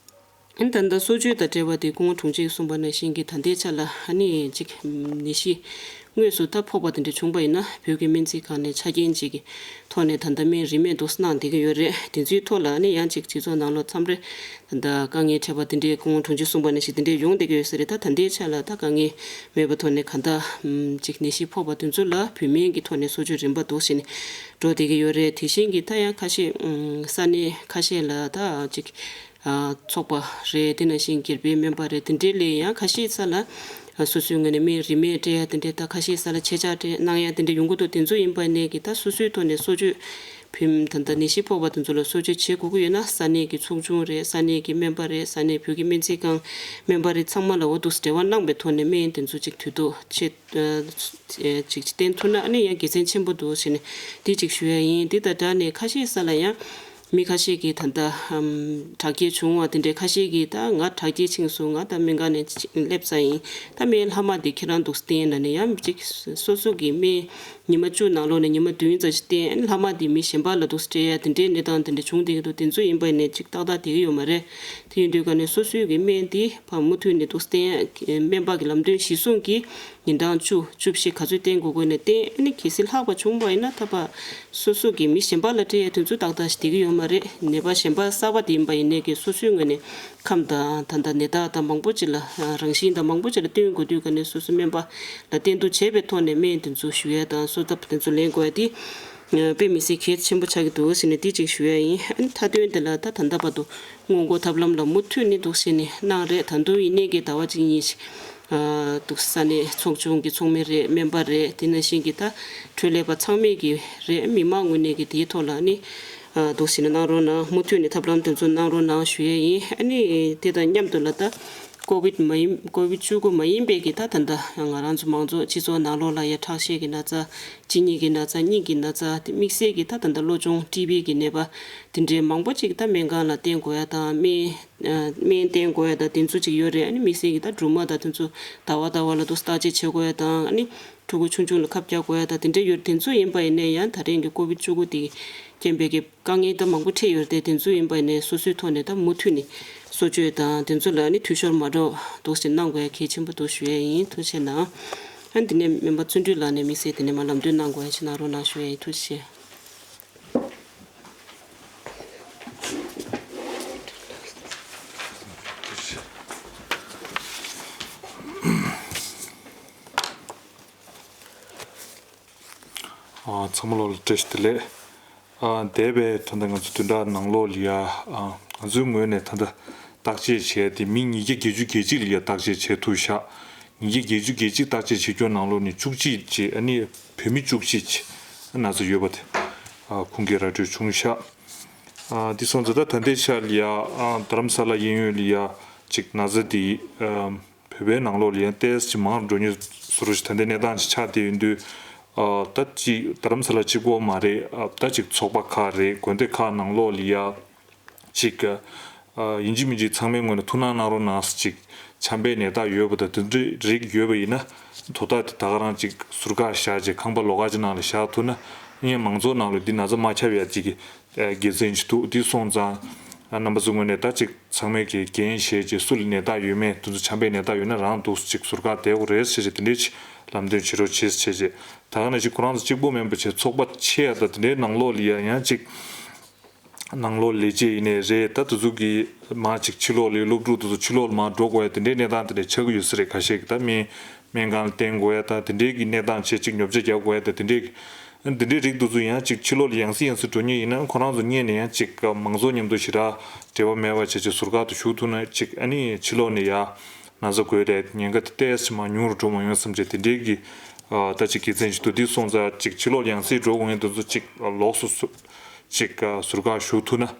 ཨ་ནི་ད་ལྟ་གསོ་བཅོས་དང་འབྲེལ་བ་དེ་སྐུ་ངོ་དྲུང་ཆེས་གསུངས་པ་ནང་བཞིན་གྱི་ད་ལྟའི་ཆ་ལ་ཨ་ནི་ཅིག་ནད་གཞི་དངོས་སུ་ད་ཕོག་པ་དེ་འདྲ་བྱུང་པ་ཡིན་ན་བོད་ཀྱི་སྨན་རྩིས་ཁང་ནས་ཆ་རྐྱེན་ཅིག་གི་ཐོག་ནས་ད་ལྟ་སྨན་རིན་མེད་འདུག་གནང་བསྡད་ཀྱི་ཡོད་རེད། དེ་ཚོའི་ཐོག་ལ་ཨ་ནི་ཡང་ཅིག་སྤྱི་ཚོགས་ནང་ལོགས་མཚམས་རེ་ད་ལྟ་དཀའ་ངལ་འཕྲད་པ་དེ་འདྲའི་སྐུ་ངོ་དྲུང་ཆེས་གསུངས་པ་ནང་བཞིན་དེ་འདྲའི་ཡོང་བསྡད་ཀྱི་ཡོད་ས་རེད། ད་ད་ལྟའི་ཆ་ལ་ད་དཀའ་ངལ་མེད་པའི་ཐོག་ནས་གང་ལྟར་ཅིག་ནད་གཞི་ཕོག་པ་དེ་ཚོ་ལ་བོད་སྨན་གྱི་ཐོག་ནས་གསོ་བཅོས་རིམ་པ་འདུག་བྱས་ནས་འགྲོ་བསྡད་ཀྱི་ཡོད་རེད། དེ་བཞིན་གྱི་ད་ཡང་ཁ་ཤས་ས་གནས་ཁ་ཤས་ལ་ད་ཅིག་ཚོགས་པ་རེད། དེ་ནང་བཞིན་སྒེར་པའི་སྨན་པ་རེད། དེ་འདྲའི་ལས་ཡང་ཁ་ཤས་ས་ལ་ སོ་སོའི་ངོས་ནས་སྨན་རིན་མེད་སྤྲད་ཡ་དེ་འདྲའི་ད་ཁ་ཤས་ས་ལ་ཆད་ཆག་སྤྲད་གནང་ཡ་དེ་འདྲ་ཡོང་གི་འདུག་དེ་ཚོ་ཡིན་པ་ནས་ཀྱི་ད་སོ་སོའི་ཐོག་ནས་གསོ་བཅོས་བུད་མེད་ད་ལྟ་ནད་གཞི་ཕོག་པ་དེ་ཚོ་ལ་གསོ་བཅོས་བྱེད་དགོས་ཀྱི་ཡོད་ན་ས་གནས་ཀྱི་ཚོགས་ཆུང་རེད། ས་གནས་ཀྱི་སྨན་པ་རེད། ས་གནས་བོད་ཀྱི་སྨན་རྩིས་ཁང་སྨན་པ་རེད། ཚང་མ་ལ་འོ་འདུག་འབྲེལ་བ་གནང་པའི་ཐོག་ནས་སྨན་དེ་ཚོ་ཅིག་དུས་ཐོག་ཆེད་ཅིག་བསྟེན་ཐུབ་ན་ཨ་ནི་ཡང་དགེ་མཚན་ཆེན་པོ་འདུག་ཟེར་ནས་དེ་ཅིག་ཞུ་ཡ་ཡིན། དེ་དང་སྦྲགས་ནས་ཁ་ཤས་ས་ལ་ཡང་མི་ཁ་ཤས་ཀྱིས་ད་ལྟ་ཨམ་དྲག་སྐྱེད་བྱུང་བ་དེ་འདྲའི་ཁ་ཤས་ཀྱིས་ད་ང་དྲག་སྐྱེད་ཕྱིན་སོང་། ང་ད་སྨན་ཁང་ནས་སླེབས་ཚར་ཡིན། ད་སྨན་ལྷག་མ་དེ་ཁྱེད་རང་འདུག་བསྟེན་ལབ་ནས་ཡང་ཅིག་སོ་སོ་གི་སྨན་ཉི་མ་བཅུ་ནང་ལོགས་ནས་ཉི་མ་བདུན་ཙམ་ཞིག་བསྟེན། ཨ་ནི་ལྷག་མ་དེ་མི་གཞན་པ་ལ་འདུག་སྤྲད་ཡ་དེ་འདྲའི་གནས་སྟངས་དེ་འདྲ་བྱུང་བསྡད་ཀྱི་འདུག་དེ་ཚོ་ཡིན་པ་ཡིན་ནས་ཅིག་ཏག་ཏག་བསྡད་ཀྱི་ཡོད་མ་རེད། དེ་ཡིན་དུས་ཀ་ནས་སོ་སོའི་གི་སྨན་དེ་ཕར་མུ་མཐུད་ནས་འདུག་བསྟེན། སྨན་པ་གི་ལམ་སྟོན་གཞིར་བཟུང་གིས་ཉིན་གྲངས་བཅུ་བཅུ་བཞི་ག་ཚོད་བསྟེན་དགོས་དགོས་ནས་བསྟེན། ཨ་ནི་གལ་སྲིད་ལྷག་པ་བྱུང་བ་ཡིན་ན་ད་ཕར་སོ་སོ་གི་མི་གཞན་པ་ལ་སྤྲད་ཡ་དེ་ཚོ་ཏག་ཏག་ཞིག་བསྡད་ཀྱི་ཡོད་མ་རེད། ནད་པ་གཞན་པ་གསར་པ་དེ་ཡིན་པ་ཡིན་ནས་ཀྱི་སོ་སོའི་ངོས་ནས་ཁམས་དང་ད་ལྟ་ནད་རྟགས་དང་མང་པོ་ཅིག་ལ་རང་བཞིན་དང་མང་པོ་ཅིག་ལ་བསྟེན་དགོས་དུས་ཀ་ནས་སོ་སོ་སྨན་པ་ལ་བསྟེན་གཏུག་བྱས་པའི་ཐོག་ནས་སྨན་དེ་ཚོ་ཞུ་ཡ་དང་གསོལ་ཐབ་དེ་ཚོ་ལེན་དགོས་ཡ་དེ་དཔེ་མི་སྲིད་གལ་ཆེན་པོ་ཆགས་ཀྱི་འདུག་ཟེར་ནས་དེ་གཅིག་ཞུ་ཡ་ཡིན། ཨ་ནི་མཐའ་དོན་དེ་ལ་ད་ད་ལྟ་བར་དུ་སྔོན་འགོག་ཐབས་ལམ་ལ་མུ་མཐུད་ནས་འདུག་བྱས་ནས་གནང་རེད། ད་དུང་ཡིན་ནའི་གི་ཟླ་བ་གཅིག་གཉིས་ཤིག་ཨ་འདུག་ས་གནས་ཚོགས་ཆུང་གི་ཚོགས་མི་རེད། སྨན་པ་རེད། དེ་ནང་བཞིན་གྱི་ད་འཕྲོད་ལས་པ་ཚང་མས་གི་རེད། མི་མང་ངོས་ནས་གི་དེའི་ཐོག་ལ་ནི་ཨ་འདུག་བྱས་ནས་གནང་རོགས་གནང་། མུ་མཐུད་ནས་ཐབས་ལམ་དེ་ཚོ་གནང་རོགས་གནང་ཞུ་ཡས་ཡིན། ཨ་ནི་དེ་དང་མཉམ་དུ་ལ་ད་ཀོ་བིད་མ་ཡིན་ཀོ་བིད་བཅུ་དགུ་མ་ཡིན་པའི་གི་ད་ད་ལྟ་ང་རང་ཚོ་མང་ཚོགས་སྤྱི་ཚོགས་ནང་ལོགས་ལ་ཡ་ཁྲག་ཤེད་ཀྱི་ན་ཚ། གཅིན་སྙི་གི་ན་ཚ། སྙིང་གི་ན་ཚ། དེ་དམིགས་བསལ་གྱི་ད་ད་ལྟ་གློ་གཅོང་ཊི་བི་གི་ནད་པ་དེ་འདྲའི་མང་པོ་ཅིག་ད་སྨན་ཁང་ལ་བསྟེན་དགོས་ཡ་དང་སྨན་སྨན་བསྟེན་དགོས་ཡ་དང་དེ་ཚོ་ཅིག་ཡོད་རེད། ཨ་ནི་དམིགས་བསལ་གྱི་ད་སྦྲུམ་མ་དང་དེ་ཚོ་ཟླ་བ་ཟླ་བ་ལ་དུ་བརྟག་དཔྱད་བྱེད་དགོས་ཡ་དང་། ཨ་ནི་ཕྲུ་གུ་ཆུང་ཆུང་ལ་ཁབ་རྒྱག་དགོས་ཡ་དང་དེ་འདྲ་ཡོད་རེད། དེ་ཚོ་ཡིན་པ་ཡིན་ན་ཡང་ད་རིང་གི་ཀོ་བིད་བཅུ་དགུ་དེ་རྐྱེན་པས་ཀྱི་དཀའ་ངལ་ད་མང་པོ་འཕྲད་ཡོད་རེད་དེ། དེ་ཚོ་ཡིན་པ་ཡིན་ནའི་སོ་སོའི་ཐོག་ནས་ད་མུ་མཐུད་ནས་གསོ་བཅོས་དང་དེ་ཚོ་ལ་ནི་འཐུས་ཤོར་མ་འགྲོ་འདུག་ཅེས་གནང་དགོས་ཡ་གལ་ཆེན་པོ་འདུག་ཞུ་ཡ་ཡིན། ཐུགས་རྗེ་གནང་། ཨ་ནི་དེ་ནས་སྨན་པ་བརྩོན་འགྲུས་ལགས་ནས་དམིགས་བསལ་དེ་ནས་མ་ལམ་སྟོན་གནང་དགོས་ཡ་ཞིག་གནང་རོགས་གནང་ཞུ་ཡ་ཡིན། ཐུགས་རྗེ་ཆེ། ཨ། ཚང་མ་ལོ་ལ་བཀྲ་ཤིས་བདེ་ལེགས། ཨ། འདས་པའི་ད་ལྟ་ང་ཚོ་བདུན་ཕྲག་ནང་ལོགས་ལ་ཡ། ཨ། ང་ཚོའི་ངོས་ནས་ད་ལྟ་བརྟག་དཔྱད་བྱས་ཏེ་མི་ཉིས་བརྒྱ་བརྒྱད་ཅུ་གྱ་གཅིག་ལ་ཡ་བརྟག་དཔྱད་བྱས་ཐུབ་ཤག་ཉིས་བརྒྱ་བརྒྱད་ཅུ་གྱ་གཅིག་བརྟག་དཔྱད་བྱེད་རྒྱུ་ནང་ལོགས་ནས་བཅུ་གཅིག་ཅིག་ཨ་ནི་བོད་མི་བཅུ་གཅིག་ཅིག་ན་ཚ་ཡོད་པ་དེ། ཨ། ཁུངས་སྐྱེལ་ར་སྤྲོད་བྱུང་ཤག་ཨ། འདི་སོང་ཙང་ད་ད་ལྟའི་ཆ་ལ་ཡ། ཨ། རྡ་རམ་ས་ལ་གཡས་གཡོན་ལ་ཡ་ཅིག་ན་ཚ་འདི། ཨ། བོད་པའི་ནང་ལོགས་ལ་ཡང་ཏོག་ཙམ་མང་རུ་འགྲོ་ཉེན་བཟོ་འདྲ་ཞིག་ད་ལྟའི་གནས་སྟངས་ཅིག་ཆགས་བསྡད་ཡོད་དུས། ཨ། ད་ཅིག་རྡ་རམ་ས་ལ་གཅིག་པོ་མ་རེད། ཨ། ད་ཅིག་ཚོགས་པ་ཁག་རེད། དགོན་སྡེ་ཁག་ནང་ལོགས་ལ་ཡ་ཅིག་ཨ། ཡིན་གཅིག་མིན་གཅིག་ཚང་མའི་ངོས་ནས་ཐུགས་སྣང་གནང་རོགས་གནང་ཟེར་ཅིག་ཆམ་པའི་ནད་རྟགས་ཡོད་པ་དང་དེ་འདྲའི་རིགས་ཡོད་པ་ཡིན་ན་དོ་བདག་དེ་ད་ག་རང་ཅིག་ཟུར་བཀག་བཞག་ཅིག་ཁང་པ་ལོགས་ཀ་ཅིག་ནང་ལ་བཞག་ཐུབ་ན་ཡང་མང་ཚོགས་ནང་ལ་འདི་ན་ཚ་མ་ཁྱབ་ཡ་ཅིག་གི་དགེ་མཚན་ཅིག་འདུག་འདི་སོང་ཙང་། རྣམ་པ་ཚོའི་ངོས་ནས་ད་ཅིག་ཚང་མས་ཀྱི་འགན་བཞེས་རྗེས་སུ་ལ་ནད་རྟགས་ཡོད་མེད་དེ་ཚོ་ཆམ་པའི་ནད་རྟགས་ཡོད་ན་རང་འདུག་ཅིག་ཟུར་བཀག་བསྡད་དགོས་རེད་ཟེར་བྱས་དེ་འདྲའི་ཅིག་ལམ་སྟོན་བྱེད་རོགས་བྱེད་ཟེར་བྱས་ད་ག་ནང་བཞིན་ཁོ་རང་ཚོ་གཅིག་པོ་མིན་པ་བྱས་ཚོགས་པ་ཆེ་ཡ་ད་དེ་འདྲའི་ནང་ལོགས་ལ་ཡ་ཡང་ཅིག་ནང་ལོགས་ལས་བྱེད་ཡིན་ནའི་རེད། ད་དེ་ཚོ་གི་མ་ཅིག་ཕྱི་ལོགས་ལ་སློབ་ཕྲུག་དེ་ཚོ་ཕྱི་ལོགས་ལ་མར་འགྲོ་དགོས་ཡ་དེ་འདྲའི་གནས་སྟངས་དེ་འདྲ་ཆགས་ཀྱི་ཡོད་ས་རེད། ཁ་ཤས་ཀྱི་ད་སྨན་སྨན་ཁང་ལ་བསྟེན་དགོས་ཡ་ད་དེ་འདྲའི་གི་གནས་སྟངས་བྱས་ཅིག་ཉོ་ཆ་རྒྱག་དགོས་ཡ་ད་དེ་འདྲའི་གི། འདི་འདྲའི་རིགས་འདི་ཚོ་ཡང་ཅིག་ཕྱི་ལོགས་ལ་ཡང་སེ་ཡང་སེ་འགྲོ་མཁན་ཡིན་ན་ཁོ་རང་ཚོ་སྔོན་ནས་ཡང་ཅིག་མང་ཚོགས་མཉམ་དུ་ཞེ་དྲག་འབྲེལ་བ་མེད་པ་བྱས་ཅིག་ཟུར་བཀག་ཏུ་ཞུགས་ཐུབ་ན་ཅིག་ཨ་ནི་ཕྱི་ལོགས་ནས་ཡ་ན་ཚ་འགོས་ཏེ་ཉེན་ཁ་དེ་ཏོག་ཙམ་མར་ཉུང་རུ་འགྲོ་མ་ཡོང་བསམ་བྱས་དེ་འདྲའི་གི་ད་ཅིག་དགེ་མཚན་ཞིག་འདུག་འདི་སོང་ཙང་ཅིག་ཕྱི་ལོགས་ལ་ཡང་སེ་འགྲོ་དགོས་མཁན་དེ་ཚོ་ཅིག་ལོགས་སུ་སུ་ཅིག་ཟུར་བཀག་ཞུགས་ཐུབ་ན་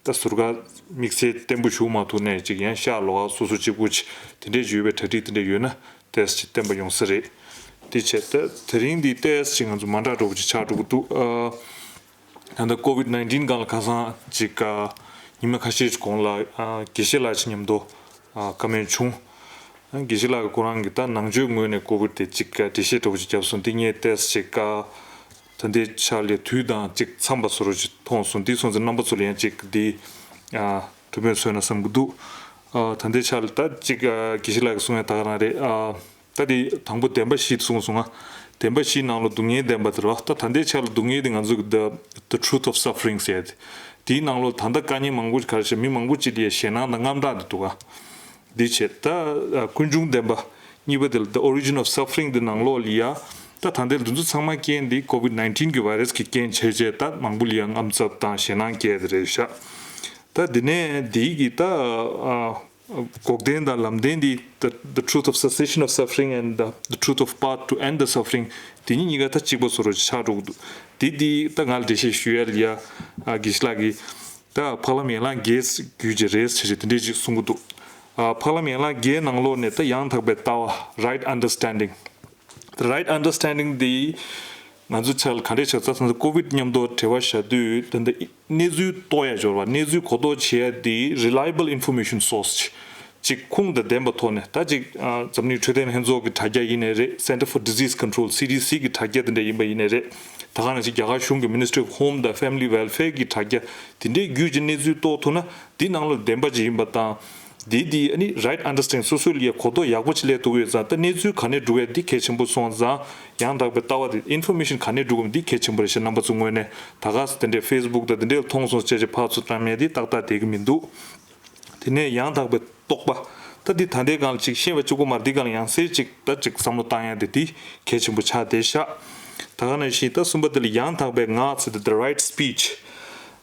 ད་ཟུར་བཀག་དམིགས་བསལ་བརྟན་པོ་ཞུགས་མ་ཐུབ་ནས་ཅིག་ཡང་ཤག་ལོགས་ཀ་སོ་སོ་གཅིག་པུ་ཅིག་དེ་འདྲས་ཅིག་ཡོད་པའི་གྲ་སྒྲིག་དེ་འདྲས་ཡོད་ན། ཏོག་ཙམ་ཅིག་བརྟན་པོ་ཡོང་ས་རེད། དེ་བྱས་ཏེ་དེ་རིང་འདི་ཏོག་ཙམ་ཅིག་ང་ཚོ་མ་འདྲ་འདྲ་པོ་ཅིག་ཆགས་འགྲོ་གི་འདུག་ཨ། ད་ལྟ་ཀོ་བིད་ནའིན་ཊིན་སྒང་ལ་ཁ་སང་ཅིག་ཨ། ཉི་མ་ཁ་ཤས་ཅིག་གོང་ལ་ཨ། དགེ་བཤེས་ལགས་ཅིག་མཉམ་དུ་ཨ། བཀའ་མོལ་བྱུང་། ཨ། དགེ་བཤེས་ལགས་ཀྱིས་ཁོ་རང་གི་ད་ནང་ཆོས་ངོས་ནས་ཀོ་བིད་དེ་ཅིག་ཨ། འགྲེལ་བཤད་འདྲ་པོ་ཅིག་བརྒྱབ་སོང་། འདི་ངས་ཏོག་ཙམ་ཅིག་ཨ། ད་ལྟའི་ཆ་ལས་དུས་དང་ཅིག་འཚམས་པ་བཟོ་འདྲ་ཅིག་མཐོང་སོང་། འདི་སོང་ཙང་རྣམ་པ་ཚོ་ལ་ཡང་ཅིག་འདི་ཨ། གྲུབ་དོན་བཟོས་ན་བསམ་གྱི་འདུག་ཨ། ད་ལྟའི་ཆ་ལ་ད་ཅིག་ཨ། དགེ་བཤེས་ལགས་ཀྱིས་གསུང་ཡ་ད་ག་རང་རེད། ཨ། ད་དེ་དང་པོ་བདེན་པ་བཞི་གསུངས་སོང་ང་། བདེན་པ་བཞིའི་ནང་ལ་སྡུག་བསྔལ་བདེན་པ་དེ་རེད་བ། ད་ད་ལྟའི་ཆ་ལ་སྡུག་བསྔལ་དེ་ང་ཚོ་གི་the the truth of suffering ཟེར་ཡ་དེ། དེའི་ནང་ལ་ད་ལྟ་དཀའ་ངལ་མང་པོ་ག་རེ་བྱས་མི་མང་པོ་ཅིག་ལ་ཡ་ཞེད་སྣང་དང་དངངས་སྐྲག་དེ་འདུག་ག་འདི་བྱས་ད་ཨ། ཀུན་འབྱུང་བདེན་པ་གཉིས་པ་དེ་ལ་the origin of suffering དེ་ནང་ལོགས་ལ་ཡ། ད་ད་ལྟའི་འདི་ཚོ་ཚང་མ་རྐྱེན་འདི་ཀོ་བིད་ནའིན་ཊིན་གྱི་བྷའི་རེ་སི་གི་རྐྱེན་བྱས་བྱས་ད་མང་པོ་ལ་ཡ་དངངས་འཚབ་དང་ཞེད་སྣང་སྐྱེས་དེ་རེད་ཤག་ད་འདི་ནས་འདི་གི་ད་ཨ། འགོག་བདེན་དང་ལམ་བདེན་འདི། The, the truth of cessation of suffering and the, the truth of path to end the suffering. དེ་གཉིས་གཉིས་ཀ་ད་གཅིག་པ་བཟོ་འདྲ་ཆགས་འགྲོ་གི་འདུག་དེ་དེ་ད་ང་ལ་འགྲེལ་བཤད་ཞུ་ཡ་ལ་ཡ། ཨ་དགེ་བཤེས་ལགས་ཀྱིས་ད་འཕགས་ལམ་ཡན་ལག་བརྒྱད་བརྒྱུད་ཀྱི་རེད་ཟེར་ཞེས་དེ་འདྲས་ཅིག་གསུང་གི་འདུག་ཨ་འཕགས་ལམ་ཡན་ལག་བརྒྱད་ནང་ལོགས་ནས་ད་ཡང་དག་པའི་ལྟ་བ། Right understanding. The right understanding འདི་ང་ཚོ་ཆ་ལ་ག་འདྲས་ཆགས་ཚར་སོང་ཙང་། ཀོ་བིད་མཉམ་དུ་འབྲེལ་བ་བཞག་དུས་ད་ལྟ་གནས་ཚུལ་རྟོགས་ཡ་སྦྱོར་བ། གནས་ཚུལ་གོ་རྟོགས་བྱེད་ཡ་འདི་reliable information source ཅིག་ཁུངས་དང་ལྡན་པ་ཐོག་ནས། ད་ཅིག་ཨ་འཛམ་གླིང་འཕྲོད་བསྟེན་ལྷན་ཚོགས་ཀྱི་དྲ་རྒྱ་ཡིན་ནའི་རེད། Center for Disease Control, C D C གི་དྲ་རྒྱ་དེ་འདྲ་ཡིན་པ་ཡིན་ནའི་རེད། ད་ག་ནང་བཞིན་རྒྱ་གར་གཞུང་གི་Ministry of Home དང་Family Welfare གི་དྲ་རྒྱ་དེ་འདྲའི་བརྒྱུད་ཀྱི་གནས་ཚུལ་རྟོགས་ཐུབ་ན། འདི་ནང་ལ་བདེན་པ་ཅིག་ཡིན་པ་དང་། འདི་འདི་ཨ་ནི་right understanding སོ་སོ་ལ་ཡ་གོ་རྟོགས་ཡག་པོ་ཅིག་སླེབས་ཐུབ་ཀྱི་ཡོད་ཙང་། ད་གནས་ཚུལ་ག་ནས་སྒྲུག་ཡ་འདི་གལ་ཆེན་པོ་སོང་ཙང་། ཡང་དག་པའི་ལྟ་བ་འདི་information ག་ནས་སྒྲུག་དགོས་འདི་གལ་ཆེན་པོ་རེད་ཤག་རྣམ་པ་ཚོ་ངོས་ནས་ད་ག་ས་དེ་འདྲའི་Facebook དང་དེ་འདྲའི་མཐོང་སོང་བྱས་བྱས་ཕར་ཚུར་བཏང་མེད་འདི་ཏག་ཏག་བསྡད་ཀྱི་མི་འདུག་དེ་ནས་ཡང་དག་པའི་རྟོག་པ། ད་འདི་ད་ལྟའི་སྒང་ལ་ཅིག་ཤེས་པ་གཅིག་པོ་མ་རེད། འདི་སྒང་ལ་ཡང་སེ་ཅིག་ད་ཅིག་བསམ་བློ་བཏང་ཡ་དེ་འདི་གལ་ཆེན་པོ་ཆགས་བསྡད་ཤག་ད་ག་ནང་བཞིན་ད་གསུམ་པ་དེ་ལ་ཡང་དག་པའི་ངག་ཟེར་དེ། The right speech.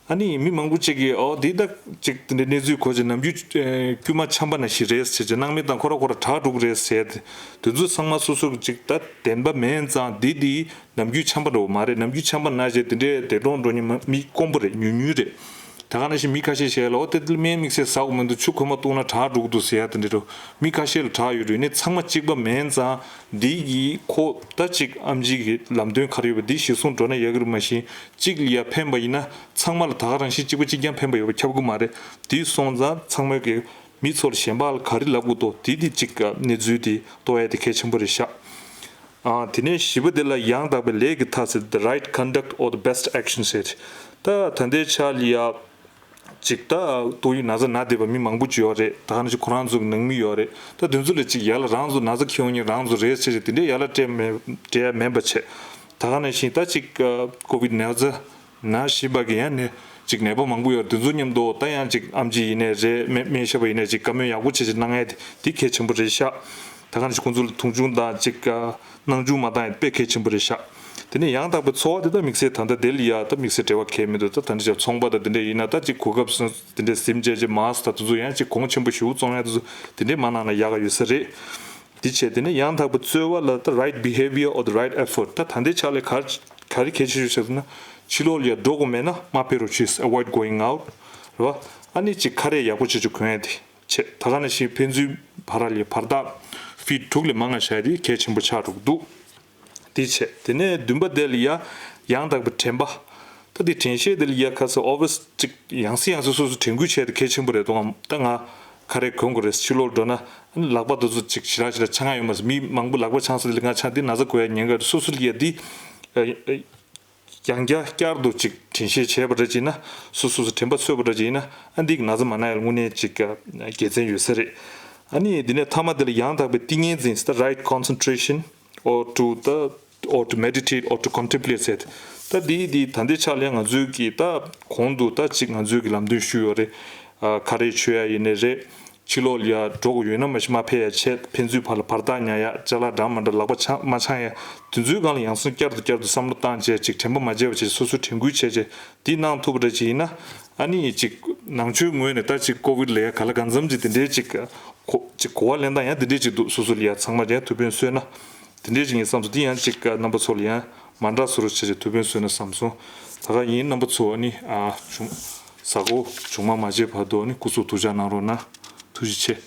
ཨ་ནི་མི་མང་པོ་ཅིག་གིས་ཨོ་འདི་ད་ཅིག་དེ་འདྲའི་གནས་ཚུལ་གོ་ཅིག་ནམ་རྒྱུན་ཨེ་དཀྱུས་མ་འཆམ་པ་ནང་བཞིན་རེད་ཟེར་ཅིག་སྣང་མེད་བཏང་། ཁོ་ར་ཁོ་ར་དྲག་འགྲོ་གི་རེད་ཟེར་ཏེ། དེ་ཚོ་ཚང་མ་སོ་སོ་གི་ཅིག་ད་བདེན་པ་མེད་ཙང་འདི་འདི་ནམ་རྒྱུན་འཆམ་པ་འདྲ་བོ་མ་རེད། ནམ་རྒྱུན་འཆམ་པ་ནང་བཞིན་དེ་འདྲའི་འདས་གྲོངས་འགྲོ་མཁན་མ་མི་དཀོན་པོ་རེད། ཉུང་ཉུང་རེད། ད་ག་ནང་བཞིན་མི་ཁ་ཤས་ཤིག་ལ་ཨོ་དེ་དེ་སྨན་དམིགས་བསལ་ཟ་དགོས་མི་འདུག་ཆུ་ཁོལ་མ་བཏུང་ན་དྲག་འགྲོ་གི་འདུག་ཟེར་ཡ་དེ་འདྲ་འདྲ་བོ། མི་ཁ་ཤས་ལ་དྲག་ཡོད་རེད། ནི་ཚང་མ་གཅིག་པ་མེད་ཙང་འདི་གི་ཁོ་ད་ཅིག་ཨེམ་ཆི་གི་ལམ་སྟོན་ག་རེ་ཡོད་པ་འདི་གཞིར་བཟུང་འགྲོ་ན་ཡག་གི་རེད། མ་གཞི་གཅིག་ལ་ཡ་ཕན་པ་ཡིན་ན་ཚང་མ་ལ་ད་ག་རང་བཞིན་གཅིག་པ་གཅིག་རྐྱང་ཕན་པ་ཡོད་པ་ཁྱབ་གི་མ་རེད། དེ་སོང་ཙང་ཚང་མས་གི་མི་ཚོར་གཞན་པ་ལ་ག་རེ་ལབ་དགོས་འདུག་དེ་དེ་གཅིག་གནས་ཚུལ་དེ་རྟོགས་ཡ་དེ་གལ་ཆེན་པོ་རེད་ཤག་ཨ་དེ་ནས་བཞི་པ་དེ་ལ་ཡང་དག་པའི་ལས་ཀྱི་མཐའ་ཟེར། The right conduct or the best action ཟེར། ད་ད་ལྟའི་ཆ་ལ་ཡ་ཅིག་ད་ཏོག་དབྱིབས་ན་ཚ་ན་བསྡད་པ་མི་མང་པོ་ཅིག་ཡོད་རེད། ད་ག་ནང་བཞིན་ཁོ་རང་ཚོ་གི་ནང་མི་ཡོད་རེད། ད་དེ་ཚོ་ལ་ཅིག་ཡ་ལ་རང་ཚོ་ན་ཚ་ཁྱོན་ཡིན་རང་ཚོ་རེད་ཟེར་ཅིག་དེ་འདྲའི་ཡ་ལ་སྤྲད་མེད་སྤྲད་ཡ་མེད་པ་བྱས། ད་ག་ནང་བཞིན་ད་ཅིག་ཀོ་བིད་ན་ཚ་ན་བཞིན་པ་གི་ཡང་ནས་ཅིག་ནད་པ་མང་པོ་ཡོད་རེད། དེ་ཚོ་མཉམ་དུ་ད་ཡང་ཅིག་ཨེམ་ཆི་ཡིན་ནའི་རེད། སྨན་སྨན་ཞབས་པ་ཡིན་ནའི་ཅིག་བཀའ་མོལ་ཡག་པོ་བྱས་ཅིག་གནང་ཡ་དེ་དེ་གལ་ཆེན་པོ་རེད་ཤག་ད་ག་ནང་བཞིན་ཁོང་ཚོ་ལ་མཐོང་ཆུང་དང་ཅིག་སྣང་ཆུང་མ་བཏང་ཡ་དཔེ་གལ་ཆེན་པོ་རེད་ཤག་དེ་ནས་ཡང་དག་པའི་འཚོ་བ་དེ་ད་དམིགས་བསལ་ད་ལྟ་དེ་ལ་ཡ་ད་དམིགས་བསལ་འབྲེལ་བ་གལ་མི་འདུག་ད་ད་འདྲ་ཅིག་ཚོང་པ་དང་དེ་འདྲ་ཡིན་ན་ད་ཅིག་གོ་སྐབས་སུ་དེ་འདྲ་ཟིན་བྱས་ཅིག་མཱསི་དང་དེ་ཚོ་ཡང་ཅིག་གོང་ཆེན་པོ་ཞེ་པོ་བཙོང་ཡ་དེ་ཚོ་དེ་འདྲས་མ་གནང་ན་ཡག་ག་ཡོད་ས་རེད། དེ་བྱས་དེ་ནས་ཡང་དག་པའི་རྩོལ་བ་ལ་ད་right behavior or the right effort། ད་ད་ལྟའི་ཆ་ལ་ག་རེ་ག་རེ་གལ་ཆེ་ཤོས་ཆགས་ན། ཕྱི་ལོགས་ལ་ཡ་འགྲོ་དགོས་མེད་ན་མ་ཕེབས་རོགས་བྱོས། Avoid going out རེད་བ། ཨ་ནི་ཅིག་ཁ་རས་ཡག་པོ་བྱས་ཅིག་གོན་ཡ་དེ་བྱས། ད་ག་ནང་བཞིན་ཕན་ཚུན་བར་ལ་ཡ་བར་ཐག་ཕིཊ་དྲུག་ལས་མང་ང་བཞག་ཡ་དེ་གལ་ཆེན་པོ་ཆགས་འགྲོ་གི་འདུག་དེ་བྱས་དེ་ནས་བདུན་པ་དེ་ལ་ཡ་ཡང་དག་པའི་དྲན་པ། ད་དེ་དྲན་ཤེས་དེ་ལ་ཡ་ཁ་སང་always ཅིག་ཡང་སེ་ཡང་སེ་སོ་སོ་དྲན་སྐུལ་བྱས་ཏེ་གལ་ཆེན་པོ་རེད་འདུག་ཨམ། ད་ང་ཁ་རས་གོན་དགོས་རེད། ཕྱི་ལོགས་འགྲོ་ན་ཨ་ནི་ལག་པ་དེ་ཚོ་ཅིག་ཞེ་དྲག་ཞེ་དྲག་འཆང་ཡ་ཡོད་མ་རེད། མི་མང་པོ་ལག་པ་འཆང་ས་དེ་ལ་ང་འཆང་དེ་ན་ཚ་འགོས་ཡ་ཉེན་ཁ་རེད། སོ་སོ་ལ་ཡ་དེ་ཡང་བསྐྱར་བསྐྱར་དུ་ཅིག་དྲན་ཤེས་བྱས་པ་འདྲ་ཅིག་ཡིན་ན། སོ་སོ་སོ་དྲན་པ་འཚོལ་བ་འདྲ་ཅིག་ཡིན་ན། ཨ་འདི་གི་ན་ཚ་མ་ན་ཡ་ལ་དངོས་གནས་ཅིག་དགེ་མཚན་ཡོད་ས་རེད། ཨ་ནི་འདི་ནས་མཐའ་མ་དེ་ལ་ཡང་དག་པའི་ཏིང་ངེ་འཛིན། The right concentration or to the or to meditate or to contemplate ཟེར། ད་འདི་འདི་ད་ལྟའི་ཆ་ལ་ང་ཚོའི་གི་ད་གོང་དུ་ད་ཅིག་ང་ཚོའི་གི་ལམ་སྟོན་ཞུས་ཡོད་རེད། ཨ་ཁ་རས་མཆོད་ཡ་ཡིན་ནའི་རེད། ཕྱི་ལོགས་ལ་ཡ་འགྲོ་དགོས་ཡོད་ན་མ་གཞི་མ་ཕེབས་ཡ་བྱས། ཕན་ཚུན་བར་ལ་བར་ཐག་ཉར་ཡ། ཅ་ལག་འདྲ་མ་འདྲ་ལག་པ་འཆང་མ་འཆང་ཡ། དེ་ཚོའི་སྒང་ལ་ཡང་སེ་བསྐྱར་དུ་བསྐྱར་དུ་བསམ་བློ་བཏང་བྱས། ཅིག་དྲན་པ་མ་བརྗེད་པ་བྱས། སོ་སོ་དྲན་སྐུལ་བྱས་བྱས་འདི་གནང་ཐུབ་པ་འདྲ་ཅིག་ཡིན་ན། ཨ་ནི་ཅིག་ནང་ཆོས་ངོས་ནས་ད་ཅིག་ཀོ་བིད་ལ་ཡ་ག་ལ་གང་འཚམ་ཅིག་དེ་འདྲའི་ཅིག་གོ་ཅིག་གོ་བ་ལེན་སྟངས་ཡང་དེ་འདྲའི་ཅིག་འདུག་སོ་སོ་ལ་ཡ་ཚང་མ་ཡ་ཐུགས་ཕན་གསོས་ན། དེ་འདྲའི་ཅིག་ངས་བསམ་སོང་། འདི་ཡང་ཅིག་རྣམ་པ་ཚོ་ལ་ཡང་མ་འདྲ་བཟོ་འདྲ་བྱས་བྱས་ཐུགས་ཕན་གསོས་ན་བསམ་སོང་། ད་ག་ཡིན། རྣམ་པ་ཚོ་ཨ་ནི་ཨ་བྱུང་གཟའ་འཁོར་བྱུང་མ་མ་བརྗེད་བར་དུ་ཨ་ནི་སྐུ་གཟུགས་ཐུགས་ཅག་གནང་རོགས་གནང་། ཐུགས་རྗེ་ཆེ།